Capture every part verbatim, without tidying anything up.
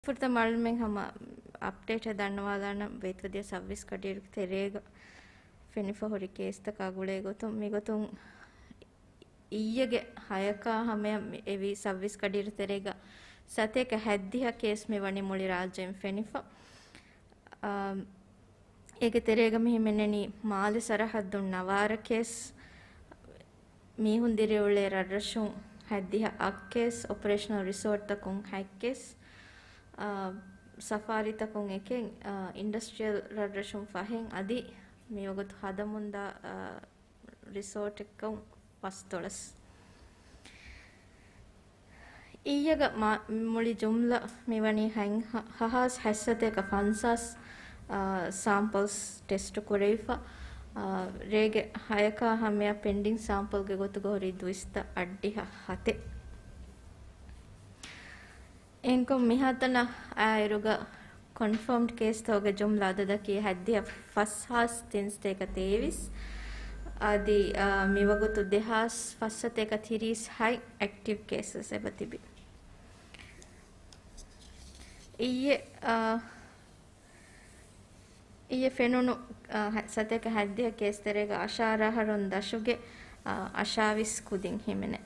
ފުރަތަމަ އަޅުމެން ހަމަ އަޕްޑޭޓެއް ދަންނަވާލާނަން، ބޭތުވެދިޔަ ސައުވީސް ގަޑިއިރުގެ ތެރޭގަ ފެނިފަ ހުރި ކޭސްތަކާ ގުޅޭ ގޮތުން. މިގޮތުން އިއްޔެގެ ހަޔަކާ ހަމަޔަށް މި އެވީ ސައުވީސް ގަޑިއިރު ތެރޭގަ ސަތޭކަ ހަތްދިހަ ކޭސް މި ވަނީ މުޅި ރާއްޖެއިން ފެނިފަ. އާ، އޭގެ ތެރޭގަ މި ހިމެނެނީ މާލެ ސަރަހައްދުން ނަވާރަ ކޭސް، މީހުން ދިރިއުޅޭ ރަށްރަށުން ހަތްދިހަ އަށް ކޭސް، އޮޕަރޭޝަނަލް ރިސޯޓްތަކުން ހަތް ކޭސް، އާ، ސަފާރީތަކުން އެކެއް، އާ، އިންޑަސްޓްރިއަލް ރަށްރަށުން ފަހެއް އަދި މިވަގުތު ހަދަމުންދާ، އާ، ރިސޯޓެއްކަން ފަސްދޮޅަސް. އިއްޔެގަ މާ-، މުޅި ޖުމްލަ މިވަނީ ހަތް ހަ-، ހަހާސް ހަތްސަތޭކަ ފަންސާސް، އާ، ސާމްޕަލްސް ޓެސްޓު ކުރެވިފަ، އާ، ރޭގެ ހަޔަކާ ހަމަޔަށް ޕެންޑިން ސާމްޕަލްގެ ގޮތުގަ ހުރީ ދުއިސައްތަ އަށްޑިހަ ހަތެއް. އެހެންކޮށް މިހާތަނަށް އާއިރުގަ ކޮންފާމްޑް ކޭސްތަކުގެ ޖުމްލަ އަދަދަކީ ހަތްދިހަ ފަސްހާސް ތިންސަތޭކަ ތޭވީސް. އަދި، އާ، މިވަގުތު ދެހާސް ފަސްސަތޭކަ ތިރީސް ހަތް އެކްޓިވް ކޭސަސް އެބަ ތިބި. އިއްޔެ، އާ، އިއްޔެ ފެނުނު، އާ، ހަ-، ސަތޭކަ ހަތްދިހަ ކޭސް ތެރޭގަ އަށާރަ އަހަރުން ދަށުގެ، އާ، އަށާވީސް ކުދިން ހިމެނޭ.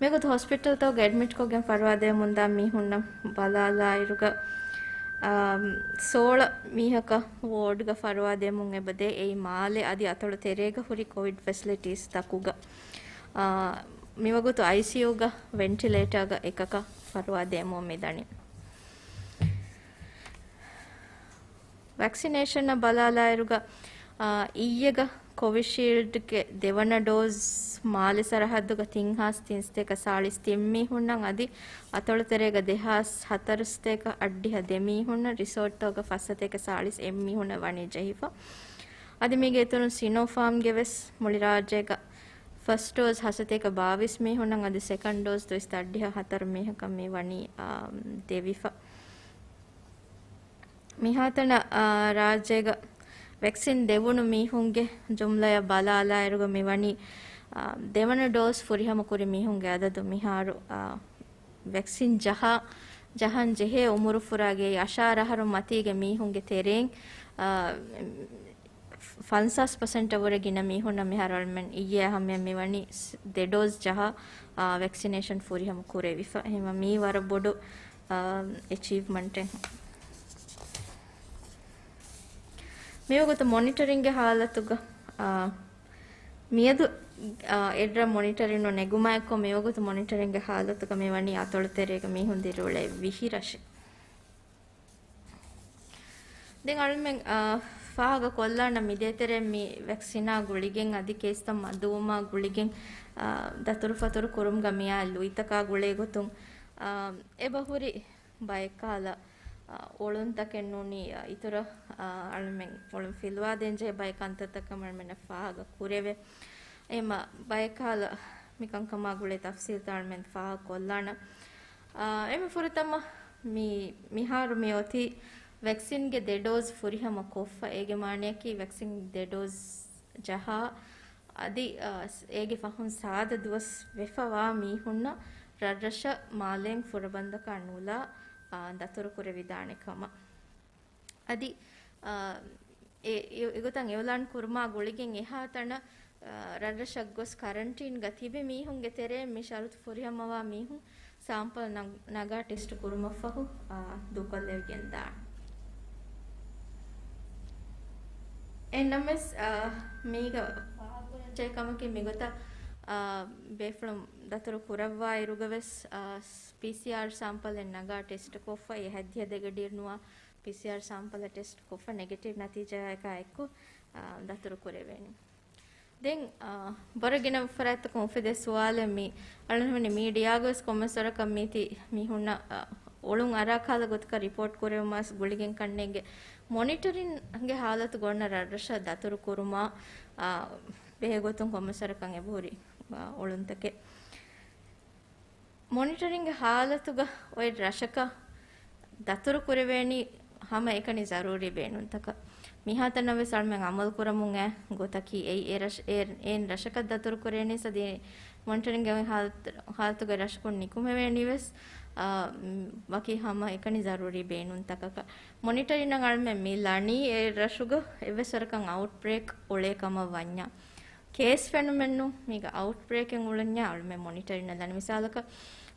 މިގޮތު ހޮސްޕިޓަލްތަކުގަ އެޑްމިޓްކޮށްގެން ފަރުވާދޭމުންދާ މީހުންނަށް ބަލާލާއިރުގަ، އާ، ސޯޅަ މީހަކަށް ވޯޑްގަ ފަރުވާދޭމުން އެބަދޭ. އެއީ މާލެ އަދި އަތޮޅު ތެރޭގަ ހުރި ކޮވިޑް ފެސިލިޓީސް ތަކުގަ، އާ، މިވަގުތު އައިސީޔޫގަ ވެންޓިލޭޓާގަ އެކަކަށް ފަރުވާދޭމުން މިދަނީ. ވެކްސިނޭޝަނަށް ބަލާލާއިރުގަ، އާ، އިއްޔެގަ ކޮވިޝީލްޑްގެ ދެވަނަ ޑޯޒް މާލެ ސަރަހައްދުގަ ތިންހާސް ތިންސަތޭކަ ސާޅީސް ތިން މީހުންނަށް އަދި އަތޮޅުތެރޭގަ ދެހާސް ހަތަރުސަތޭކަ އަށްޑިހަ ދެ މީހުންނަށް، ރިސޯޓްތަކުގަ ފަސްސަތޭކަ ސާޅީސް އެއް މީހުންނަށް ވަނީ ޖެހިފަ. އަދި މީގެ އިތުރުން ސިނޯފާމްގެ ވެސް މުޅި ރާއްޖޭގަ ފަސްޓް ޑޯޒް ހަސަތޭކަ ބާވީސް މީހުންނަށް އަދި ސެކަންޑް ޑޯޒް ދުއިސައްތަ އަށްޑިހަ ހަތަރު މީހަކަށް މި ވަނީ، އާ، ދެވިފަ. މިހާތަނަށް، އާ، ރާއްޖޭގަ ވެކްސިން ދެވުނު މީހުންގެ ޖުމްލަޔަށް ބަލާލާއިރުގަ މިވަނީ، އާ، ދެވަނަ ޑޯޒް ފުރިހަމަ ކުރި މީހުންގެ އަދަދު މިހާރު، އާ، ވެކްސިން ޖަހާ، ޖަހަން ޖެހޭ އުމުރުފުރާގެ އަށާރަ އަހަރު މަތީގެ މީހުންގެ ތެރެއިން، އާ، ފަންސާސް ޕަސެންޓަށް ވުރެ ގިނަ މީހުންނަށް މިހާރު އަޅުމެން އިއްޔެ ހަމަޔަށް މިވަނީ ސް-، ދެ ޑޯޒް ޖަހާ، އާ، ވެކްސިނޭޝަން ފުރިހަމަ ކުރެވިފަ. އެހެންވީމަ މީ ވަރަށް ބޮޑު، އާ، އެޗީވްމަންޓެއް. މިވަގުތު މޮނިޓަރިންގގެ ހާލަތުގަ، އާ، މިއަދު، އާ، އެއްރަށް މޮނިޓަރިން ނު ނެގުމާއެކު މިވަގުތު މޮނިޓަރިންގގެ ހާލަތުގަ މިވަނީ އަތޮޅުތެރޭގަ މީހުން ދިރިއުޅޭ ވިހި ރަށެއް. ދެން އަޅުމެން، އާ، ފާހަގަ ކޮށްލާނަ މިދޭތެރޭ މި ވެކްސިނާ ގުޅިގެން އަދި ކޭސްތައް މަދުވުމާ ގުޅިގެން، އާ، ދަތުރުފަތުރު ކުރުމުގަ މިއާ ލުއިތަކާ ގުޅޭ ގޮތުން، އާ، އެބަހުރި ބައެއް ކަހަލަ، އާ، އޮޅުންތަކެއް ނޫނީ، އާ، އިތުރަށް، އާ، އަޅުމެން އޮޅުން ފިލުވާދޭން ޖެހޭ ބައެއް ކަންތައްތަކަށް އަޅުމެންނަށް ފާހަގަ ކުރެވޭ. އެމަ ބައެއް ކަހަލަ މިކަންކަމާ ގުޅޭ ތަފްސީލްތައް އަޅުމެން ފާހަގަ ކޮށްލާނަ. އާ، އެމަ ފުރަތަމަ މި، މިހާރު މި އޮތީ ވެކްސިންގެ ދެ ޑޯޒް ފުރިހަމަ ކޮށްފަ. އޭގެ މާނަޔަކީ ވެކްސިން ދެ ޑޯޒް ޖަހާ، އަދި، އާ، އޭގެ ފަހުން ސާދަ ދުވަސް ވެފަވާ މީހުންނަށް ރަށްރަށަށް މާލޭން ފުރަބަނދަކާ ނުލާ، އާ، ދަތުރު ކުރެވިދާނެ ކަމަށް. އަދި، އާ، އެ، އެ، އެގޮތަށް އިއުލާން ކުރުމާ ގުޅިގެން އެހާ ތަނަށް، އާ، ރަށްރަށަށް ގޮސް ކަރަންޓީންގަ ތިބި މީހުންގެ ތެރެއިން މި ޝަރުތު ފުރިހަމަވާ މީހުން ސާމްޕަލް ނަ-، ނަގާ ޓެސްޓް ކުރުމަށްފަހު، އާ، ދޫކޮށްލެވިގެން ދާނެ. އެހެންނަމަވެސް، އާ، މީގަ ފާހަގަކުރަންޖެހޭ ކަމަކީ މިގޮތަށް، އާ، ބޭފުޅުން ދަތުރު ކުރައްވާ އިރުގަވެސް، އާ، ޕީސީއާރް ސާމްޕަލެއް ނަގާ ޓެސްޓް ކޮށްފަ، އެ ހަތްދިހަ ދެ ގަޑިއިރު ނުވާ ޕީސީއާރް ސާމްޕަލަށް ޓެސްޓް ކޮށްފަ ނެގެޓިވް ނަތީޖާއަކާ އެއްކޮށް، އާ، ދަތުރު ކުރެވޭނެ. ދެން، އާ، ވަރަށް ގިނަ ފަރާތްތަކުން އުފެދޭ ސުވާލެއް މި އަޅުގަނޑުމެން މީޑިއާގަވެސް ކޮންމެސް ވަރަކަށް މީތި މީހުންނަށް، އާ، އޮޅުން އަރާ ކަހަލަ ގޮތަކަށް ރިޕޯޓް ކުރެވުމާސް ގުޅިގެން ކަންނޭނގެ މޮނިޓަރިންގެ ހާލަތު ގޮންނަ ރަށްރަށަށް ދަތުރު ކުރުމާ، އާ، ބެހޭ ގޮތުން ކޮންމެސް ވަރަކަށް އެބަހުރި، އާ، އޮޅުންތަކެއް. މޮނިޓަރިންގ ހާލަތުގަ އޮތް ރަށަކަށް ދަތުރު ކުރެވޭނީ ހަމަ އެކަނި ޒަރޫރީ ބޭނުންތަކަށް. މިހާތަނަށް ވެސް އަޅުމެން އަމަލު ކުރަމުން އައި ގޮތަކީ އެއީ އެ ރަށް-، އެ-، އެއިން ރަށަކަށް ދަތުރު ކުރޭނީސް އަދި މޮނިޓަރިންގ ހާލަތު-، ހާލަތުގަ ރަށަކުން ނިކުމެވޭނީ ވެސް، އާ، މް، ވަކި ހަމަ އެކަނި ޒަރޫރީ ބޭނުންތަކަކަށް. މޮނިޓަރިންއަށް އަޅުމެން މި ލަނީ އެ ރަށުގަ އެއްވެސް ވަރަކަށް އައުޓްބްރޭކް އުޅޭ ކަމަށް ވަންޏާ. ކޭސް ފެނުމެއްނު، މީގަ އައުޓްބްރޭކެއް އުޅެންޏާ އަޅުމެން މޮނިޓަރިންއަށް ލަނީ. މިސާލަކަށް،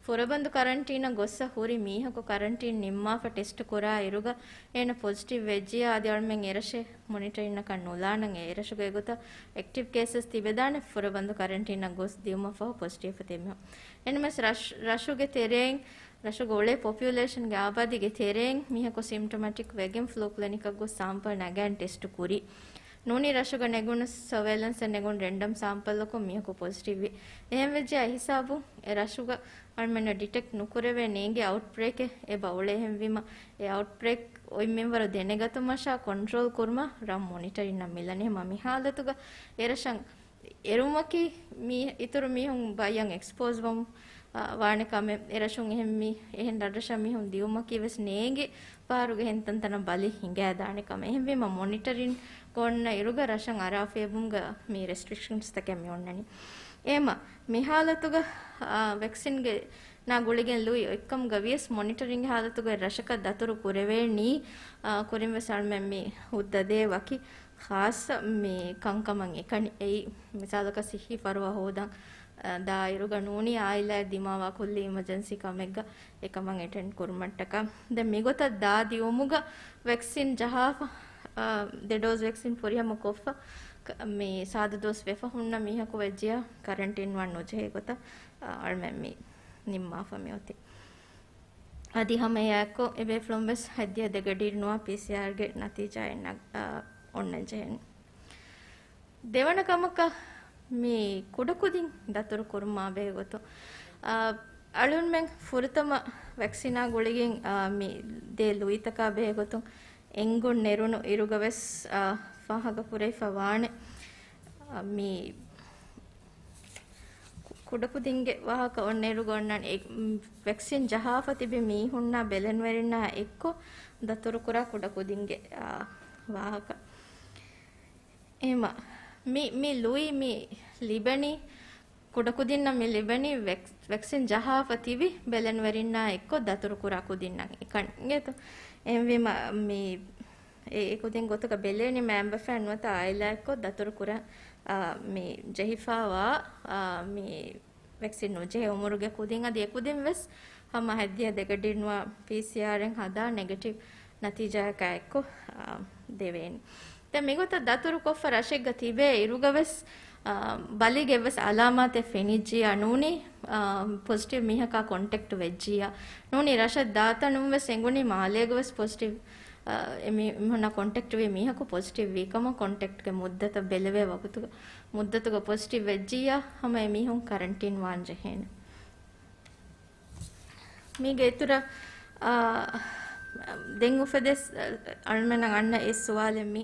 ފުރަބަނދު ކަރަންޓީނަށް ގޮއްސަ ހުރި މީހަކު ކަރަންޓީން ނިންމާފަ ޓެސްޓް ކުރާ އިރުގަ އޭނަ ޕޮޒިޓިވް ވެއްޖިޔާ އަދި އަޅުމެން އެރަށެއް މޮނިޓަރިންއަކަށް ނުލާނަން. އެ އެރަށުގަ އެގޮތަށް އެކްޓިވް ކޭސަސް ތިބެދާނެ ފުރަބަނދު ކަރަންޓީނަށް ގޮސް ދިއުމަށް ފަހު ޕޮޒިޓިވް ތިބި މީހުން. އެންމެސް ރަށް، ރަށުގެ ތެރެއިން، ރަށުގަ އުޅޭ ޕޮޕިއުލޭޝަންގެ އާބާދީގެ ތެރެއިން މީހަކު ސިމްޓޮމެޓިކް ވެގެން ފްލޫ ކްލިނިކަށް ގޮސް ސާމްޕަލް ނަގައިން ޓެސްޓް ކުރި. ނޫނީ ރަށުގަ ނެގުނު ސަވޭލަންސަށް ނެގުނު ރެންޑަމް ސާމްޕަލްއަކުން މީހަކު ޕޮޒިޓިވް ވި. އެހެންވެއްޖެ އެ ހިސާބުން އެ ރަށުގަ އަޅުމެންނަށް ޑިޓެކްޓް ނުކުރެވޭ ނޭނގޭ އައުޓްބްރޭކެއް އެބަ އުޅޭ. އެހެންވީމަ އެ އައުޓްބްރޭކް އޮތް މިންވަރު ދެނެގަތުމަށާ ކޮންޓްރޯލް ކުރުމަށް ރަށް މޮނިޓަރިންއަށް މިލަނީ. ހަމަ މި ހާލަތުގަ އެރަށަށް އެރުމަކީ މީ އިތުރު މީހުން ބައްޔަށް އެކްސްޕޯޒް ވަމުން، އާ، ވާނެ ކަމެއް. އެރަށުން އެހެން މީ، އެހެން ރަށްރަށަށް މީހުން ދިއުމަކީ ވެސް ނޭނގި ފަހަރުގެ ހެންތަންތަނަށް ބަލި ހިނގައިދާނެ ކަމެއް. އެހެންވީމަ މޮނިޓަރިންގަ އޮންނަ އިރުގަ ރަށަށް އަރާ ފޭބުމުގަ މި ރެސްޓްރިކްޝަންސްތަކެއް މި އޮންނަނީ. އެހެންވީމަ މި ހާލަތުގަ، އާ، ވެކްސިންގެ ނާ ގުޅިގެން ލުއި އޮތްކަމުގަ ވިޔަސް މޮނިޓަރިންގ ހާލަތުގައި ރަށަކަށް ދަތުރު ކުރެވޭނީ، އާ، ކުރިން ވެސް އަޅުމެން މި ހުއްދަ ދޭ ވަކި ޚާއްޞަ މި ކަންކަމަށް އެކަނި. އެއީ މިސާލަކަށް ސިއްހީ ފަރުވާ ހޯދަން، އާ، ދާ އިރުގަ ނޫނީ އާއިލާއެއް ދިމާވާ ކުއްލި އިމަޖެންސީ ކަމެއްގަ އެކަމަށް އެޓެންޑް ކުރުމަށްޓަކާ. ދެން މިގޮތަށް ދާ ދިއުމުގަ ވެކްސިން ޖަހާފަ، އާ، ދެ ޑޯޒް ވެކްސިން ފުރިހަމަ ކޮށްފަ، ކ-، މި ސާދަ ދުވަސް ވެފަ ހުންނަ މީހަކު ވެއްޖިޔާ ކަރަންޓީން ވާން ނުޖެހޭ ގޮތަށް، އާ، އަޅުމެން މި ނިންމާފަ މިއޮތީ. އަދި ހަމަ އެއާއެއްކޮށް އެބޭފުޅުން ވެސް ހަތްދިހަ ދެގަޑިއިރު ނުވާ ޕީސީއާރްގެ ނަތީޖާއެއް ނަ-، އާ، އޮންނަން ޖެހެނީ. ދެވަނަ ކަމަކަށް މި ކުޑަކުދިން ދަތުރު ކުރުމާ ބެހޭ ގޮތުން، އާ، އަޅުންމެން ފުރަތަމަ ވެކްސިނާ ގުޅިގެން، އާ، މި ދޭ ލުއިތަކާ ބެހޭ ގޮތުން އެނގުން ނެރުނު އިރުގަ ވެސް، އާ، ފާހަގަ ކުރެވިފަ ވާނެ. އާ، މި ކު-، ކުޑަކުދިންގެ ވާހަކަ އޮންނައިރުގަ އޮންނާނެ އެ، ވެކްސިން ޖަހާފަ ތިބި މީހުންނާ ބެލެނިވެރިންނާ އެއްކޮށް ދަތުރުކުރާ ކުޑަކުދިންގެ، އާ، ވާހަކަ. އެހެންވީމަ މި، މި ލުއި މި ލިބެނީ، ކުޑަކުދިންނަށް މި ލިބެނީ ވެކް-، ވެކްސިން ޖަހާފަ ތިބި ބެލެނިވެރިންނާ އެއްކޮށް ދަތުރުކުރާ ކުދިންނަށް އެކަން އިނގޭތޯ. އެހެންވީމަ މި އެ، އެ ކުދިން ގޮތުގަ ބެލޭނީ މައިންބަފައިން ނުވަތަ އާއިލާއެއްކޮށް ދަތުރުކުރަން، އާ، މި ޖެހިފަވާ، އާ، މި ވެކްސިން ނުޖެހޭ އުމުރުގެ ކުދިން އަދި އެކުދިން ވެސް ހަމަ ހަތްދިހަ ދެގަޑިއިރު ނުވާ ޕީސީއާރްއެއް ހަދާ ނެގެޓިވް ނަތީޖާއަކާ އެއްކޮށް، އާ، ދެވޭނެ. ދެން މިގޮތަށް ދަތުރުކޮށްފަ ރަށެއްގަ ތިބޭ އިރުގަ ވެސް، އާ، ބަލީގެ އެއްވެސް އަލާމާތެއް ފެނިއްޖިއްޔާ ނޫނީ، އާ، ޕޮޒިޓިވް މީހަކާ ކޮންޓެކްޓް ވެއްޖިއްޔާ ނޫނީ ރަށަށް ދާތަނުން ވެސް އެނގުނީ މާލޭގަ ވެސް ޕޮޒިޓިވް، އާ، އެ މީ-، މީހުންނާ ކޮންޓެކްޓް ވި މީހަކު ޕޮޒިޓިވް ވީ ކަމަށް ކޮންޓެކްޓްގެ މުއްދަތަށް ބެލެވޭ ވަގުތުގަ، މުއްދަތުގަ ޕޮޒިޓިވް ވެއްޖިއްޔާ ހަމަ އެ މީހުން ކަރަންޓީން ވާން ޖެހޭނެ. މީގެ އިތުރަށް، އާ، ދެން އުފެދޭ ސް-، އަޅުމެންނަށް އަންނަ އެއް ސުވާލެއް މީ،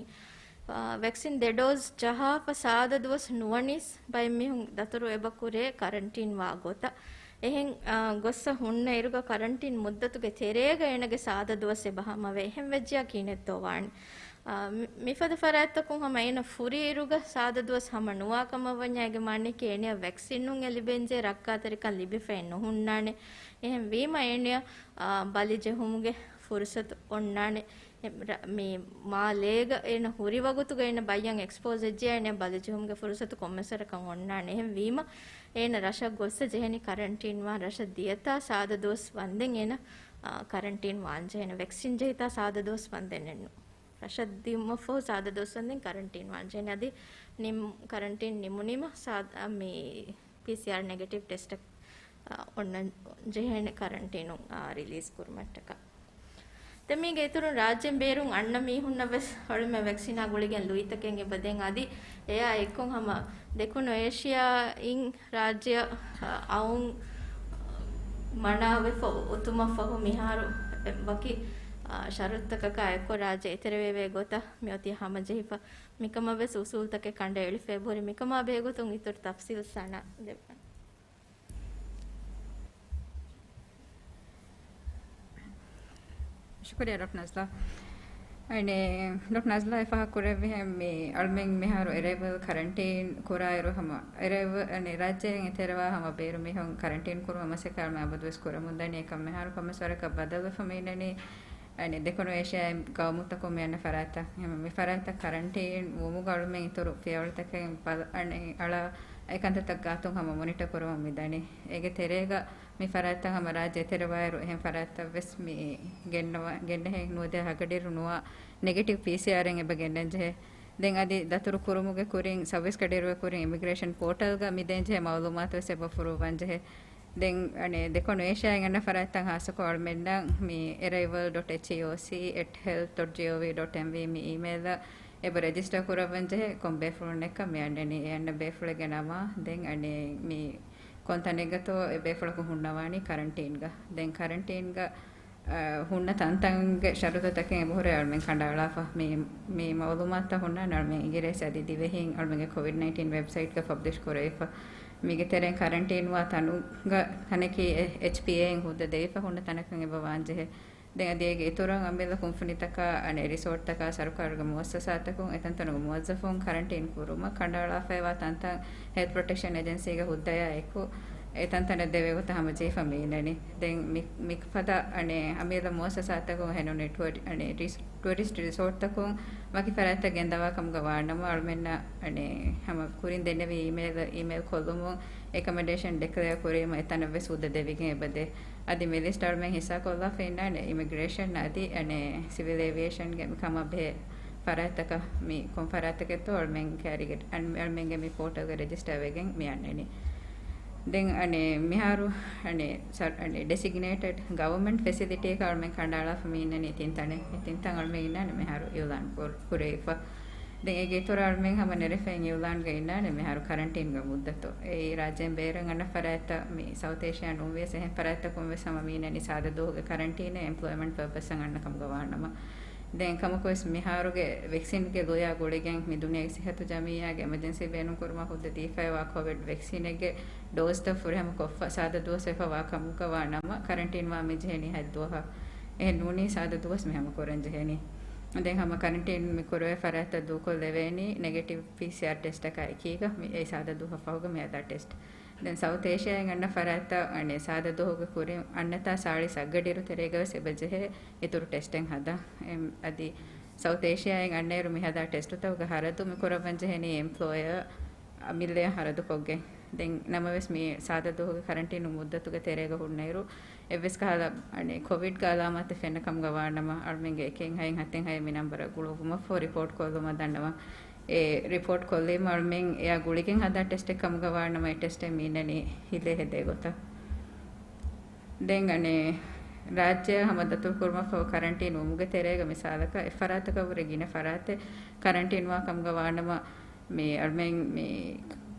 އާ، ވެކްސިން ދެ ޑޯޒް ޖަހާފަ ސާދަ ދުވަސް ނުވަނީސް ބައެއް މީހުން ދަތުރު އެބަ ކުރޭ ކަރަންޓީން ވާ ގޮތަށް. އެހެން، އާ، ގޮއްސަ ހުންނަ އިރުގަ ކަރަންޓީން މުއްދަތުގެ ތެރޭގަ އޭނަގެ ސާދަ ދުވަސް އެބަ ހަމަވޭ. އެހެން ވެއްޖިއްޔާ ކިހިނެއްތޯ ވާނީ؟ އާ، މި-، މިފަދަ ފަރާތްތަކުން ހަމަ އޭނަ ފުރި އިރުގަ ސާދަ ދުވަސް ހަމަ ނުވާ ކަމަށް ވަންޏާ އޭގެ މާނައަކީ އޭނަޔަށް ވެކްސިނުން އެ ލިބެންޖެހޭ ރައްކާތެރިކަން ލިބިފައެއް ނުހުންނާނެ. އެހެން ވީމަ އޭނަޔަށް، އާ، ބަލި ޖެހުމުގެ ފުރުސަތު އޮންނާނެ. އެ، ރަ-، މި މާލޭގަ އޭނަ ހުރި ވަގުތުގަ އޭނަ ބައްޔަށް އެކްސްޕޯޒް ވެއްޖިއްޔާ އޭނަ ބަލި ޖެހުމުގެ ފުރުސަތު ކޮންމެސް ވަރަކަށް އޮންނާނެ. އެހެން ވީމަ އޭނަ ރަށަށް ގޮއްސަ ޖެހެނީ ކަރަންޓީން ވާން، ރަށަށް ދިޔަތާ ސާދަ ދުވަސް ވަންދެން އޭނަ، އާ، ކަރަންޓީން ވާން ޖެހޭނެ. ވެކްސިން ޖެހިތާ ސާދަ ދުވަސް ވަންދެންނެއްނު. ރަށަށް ދިއުމަށްފަހު ސާދަ ދުވަސް ވަންދެން ކަރަންޓީން ވާން ޖެހޭނެ. އަދި ނިމް-، ކަރަންޓީން ނިމުނީމަ ސާދަ-، މި ޕީސީއާރް ނެގެޓިވް ޓެސްޓަށް، އާ، އޮންނަން ޖެހޭނެ ކަރަންޓީނުން، އާ، ރިލީޒް ކުރުމަށްޓަކާ. ދެން މީގެ އިތުރުން ރާއްޖޭން ބޭރުން އަންނަ މީހުންނަށް ވެސް އަޅުމެން ވެކްސިނާ ގުޅިގެން ލުއިތަކެއް އެބަ ދޭން. އަދި އެއާ އެއްކޮށް ހަމަ ދެކުނު އޭޝިޔާއިން ރާއްޖެއަށް އައުން މަނާވެފަ އޮތުމަށްފަހު މިހާރު ވަކި، އާ، ޝަރުތުތަކަކާ އެއްކޮށް ރާއްޖެ އެތެރެވެވޭ ގޮތަށް މިއޮތީ ހަމަޖެހިފަ. މިކަމަށް ވެސް އުސޫލުތަކެއް ކަނޑައެޅިފަ އެބަހުރި. މިކަމާ ބެހޭގޮތުން އިތުރު ތަފްސީލް ސަނާ ދެއްވާނެ. ޝުކުރިއްޔާ ޑޮކްޓަރ ނަޒްލާ. އަނެއް، ޑޮކްޓަރ ނަޒްލާ އެ ފާހަގަ ކުރެއްވިހެން މި އަޅުމެން މިހާރު އެރައިވަލް ކަރަންޓީން ކުރާއިރު ހަމަ އެރައިވަ-، އަނެއް، ރާއްޖޭން އެތެރެވާ ހަމަ ބޭރު މީހުން ކަރަންޓީން ކުރުމަށް މަސައްކަތް އަޅުމެން އަބަދުވެސް ކުރަމުންދަނީ. އެކަން މިހާރު ކޮންމެސް ވަރަކަށް ބަދަލުވެފަ މިއިންނަނީ. އަނެއް، ދެކުނު އޭޝިއާއިން ގައުމުތަކުން މި އަންނަ ފަރާތްތައް. އެހެން މި ފަރާތްތައް ކަރަންޓީން ވުމުގަ އަޅުމެން އިތުރު ފިޔަވަޅުތަކެއް ބަލަ-، އަނެއް، އަޅާ އެކަންތައްތައް ގާތުން ހަމަ މޮނިޓަ ކުރަމުން މިދަނީ. އޭގެ ތެރޭގަ މި ފަރާތްތައް ހަމަ ރާއްޖެ އެތެރެވާއިރު އެހެން ފަރާތްތައް ވެސް މި ގެންނަވަ-، ގެންނަހެން ނުވަދިހަ ހަގަޑިއިރު ނުވާ ނެގެޓިވް ޕީސީއާރެއް އެބަ ގެންނަން ޖެހޭ. ދެން އަދި ދަތުރު ކުރުމުގެ ކުރިން ސައްވީސް ގަޑިއިރުގެ ކުރިން އިމިގްރޭޝަން ޕޯޓަލްގަ މި ދޭން ޖެހޭ މައުލޫމާތު ވެސް އެބަ ފުރުއްވަން ޖެހޭ. ދެން އަނެއް ދެކުނު އޭޝިއާއިން އަންނަ ފަރާތްތައް ހާއްސަކޮށް އަޅުމެންނަށް މި އެރައިވަލް ޑޮޓް އެޗްއީއޯސީ އެޓް ހެލްތް ޑޮޓް ޖީއޯވީ ޑޮޓް އެމްވީ މި އީމެއިލަށް އެބަ ރެޖިސްޓަރ ކުރައްވަން ޖެހޭ ކޮން ބޭފުޅުންނެއްކަން މި އަންނަނީ. އެ އަންނަ ބޭފުޅެއްގެ ނަމާ ދެން އަނެއް މި ކޮން ތަނެއްގަތޯ އެ ބޭފުޅަކު ހުންނަވާނީ ކަރަންޓީންގަ. ދެން ކަރަންޓީންގަ، އަ، ހުންނަ ތަންތަންގެ ޝަރުތުތަކެއް އެބަހުރޭ އަޅުމެން ކަނޑައަޅާފަ. މި، މި މައުލޫމާތުތައް ހުންނާނެ އަޅުމެން އިނގިރޭސި އަދި ދިވެހިން އަޅުމެންގެ ކޮވިޑް ނައިންޓީން ވެބްސައިޓްގަ ޕަބްލިޝް ކުރެވިފަ. މީގެ ތެރެއިން ކަރަންޓީންވާ ތަނުގަ ތަނަކީ އެ-، އެޗްޕީއޭއިން ހުއްދަ ދެވިފަ ހުންނަ ތަނަކަށް އެބަ ވާންޖެހޭ. ދެން އަދި އޭގެ އިތުރަށް އަމިއްލަ ކުންފުނިތަކާ، އަނެއް ރިސޯޓްތަކާ، ސަރުކާރުގެ މުއައްސަސާތަކުން އެތަންތަނުގެ މުވައްޒަފުން ކަރަންޓީން ކުރުމަށް ކަނޑައަޅާފައިވާ ތަންތަން ހެލްތް ޕްރޮޓެކްޝަން އެޖެންސީގެ ހުއްދަޔާ އެކު އެތަންތަނަށް ދެވޭ ގޮތަށް ހަމަޖެހިފަ މިއިންނަނީ. ދެން މި-، މިފަދަ އަނެއް އަމިއްލަ މުއައްސަސާތަކުން ހެނުނު ޓުއަ-، އަނެއް ރިސް-، ޓުއަރިސްޓް ރިސޯޓްތަކުން ވަކި ފަރާތްތައް ގެންދަވާ ކަމުގަ ވާނަމަ، އަޅުމެންނަށް އަނެއް ހަމަ ކުރިން ދެންނެވި އީމެއިލް، އީމެއިލް ކޮށްލުމުން އެކަމަޑޭޝަން ޑިކްލެއާ ކުރީމަ އެތަނަށް ވެސް ހުއްދަ ދެވިގެން އެބަދޭ. އަދި މި ލިސްޓް އަޅުމެން ހިއްސާކޮށްލާފަ އިންނާނެ އިމިގްރޭޝަން އަދި އަނެއް ސިވިލް އޭވިއޭޝަންގެ މި ކަމަށް ބެހޭ ފަރާތްތަކަށް މި ކޮން ފަރާތަކެއްތޯ އަޅުމެން ކެރިގެ-، އަން-، އަޅުމެންގެ މި ޕޯޓަލްގަ ރެޖިސްޓާ ވެގެން މި އަންނަނީ. ދެން އަނެއް މިހާރު އަނެއް ސަ-، އަނެއް ޑެސިގްނޭޓެޑް ގަވަރމެންޓް ފެސިލިޓީއަކަށް އަޅުމެން ކަނޑައަޅާފަ މި އިންނަނީ ތިން ތަނެއް. މި ތިން ތަން އަޅުމެން އިންނާނެ މިހާރު އިއުލާން ކުރ-، ކުރެވިފަ. ދެން އޭގެ އިތުރަށް އަޅުމެން ހަމަ ނެރެފައިން އިއުލާންގަ އިންނާނެ މިހާރު ކަރަންޓީންގެ މުއްދަތު. އެއީ ރާއްޖޭން ބޭރަށް އަންނަ ފަރާތްތައް މި ސައުތް އޭޝިއާ ނޫންވިޔަސް އެހެން ފަރާތްތަކުން ވެސް ހަމަ މިއިންނަނީ ސާދަ ދުވަހުގެ ކަރަންޓީނެއް އެމްޕްލޯއިމަންޓް ޕަރޕަސްއަށް އަންނަ ކަމުގަ ވާނަމަ. ދެން ކަމަކުވެސް މިހާރުގެ ވެކްސިންގެ ލުޔާ ގުޅިގެން މި ދުނިޔޭގެ ސިއްހަތު ޖަމިއްޔާގެ އެމަޖެންސީ ބޭނުންކުރުމަށް ހުއްދަ ދީފައިވާ ކޮވިޑް ވެކްސިނެއްގެ ޑޯޒްތައް ފުރިހަމަ ކޮށްފަ ސާދަ ދުވަސް ވެފަ ވާ ކަމުގަ ވާ ނަމަ ކަރަންޓީން ވާ މި ޖެހެނީ ހަތް ދުވަހަށް. އެހެން ނޫނީ ސާދަ ދުވަސް މި ހަމަ ކުރަން ޖެހެނީ. ދެން ހަމަ ކަރަންޓީން މި ކުރެވޭ ފަރާތްތައް ދޫކޮށްލެވޭނީ ނެގެޓިވް ޕީސީއާރް ޓެސްޓަކާ އެކީގަ މި އެ ސާދަ ދުވަހަށް ފަހުގަ މި ހަދާ ޓެސްޓް. ދެން ސައުތް އޭޝިއާއިން އަންނަ ފަރާތްތައް އަނެއް ސާދަ ދުވަހުގެ ކުރިން އަންނަތާ ސާޅީސް އަށްގަޑިއިރު ތެރޭގަ ވެސް އެބަ ޖެހޭ އިތުރު ޓެސްޓެއް ހަދާ. އެމް، އަދި ސައުތް އޭޝިއާއިން އަންނައިރު މި ހަދާ ޓެސްޓުތަކުގެ ހަރަދު މި ކުރައްވަން ޖެހެނީ އެމްޕްލޯޔަރ އަ، މިއްލަޔަށް ހަރަދުކޮށްގެން. ދެން ނަމަވެސް މި ސާދަ ދުވަހުގެ ކަރަންޓީނު މުއްދަތުގެ ތެރޭގަ ހުންނައިރު، އެއްވެސް ކަހަލަ، އަނެއް، ކޮވިޑްގެ އަލާމާތެއް ފެންނަ ކަމުގަ ވާނަމަ، އަޅުމެންގެ އެކެއް ހައެއް ހަތެއް ހައެއް މި ނަންބަރަށް ގުޅުއްވުމަށްފަހު ރިޕޯޓް ކޮށްލުމަށް ދަންނަވަން. އެ ރިޕޯޓް ކޮށްލީމަ އަޅުމެން އެއާ ގުޅިގެން ހަދާ ޓެސްޓެއް ކަމުގަ ވާނަމަ، އެ ޓެސްޓެއް މި އިންނަނީ ހިލޭ ހެދޭ ގޮތަށް. ދެން އަނެއް ރާއްޖެއަށް ހަމަ ދަތުރުކުރުމަށްފަހު ކަރަންޓީން ވުމުގެ ތެރޭގަ މި ސާލަކަށް އެއްފަރާތަކަށްވުރެ ގިނަ ފަރާތެއް ކަރަންޓީންވާ ކަމުގަ ވާނަމަ، މި އަޅުމެން މި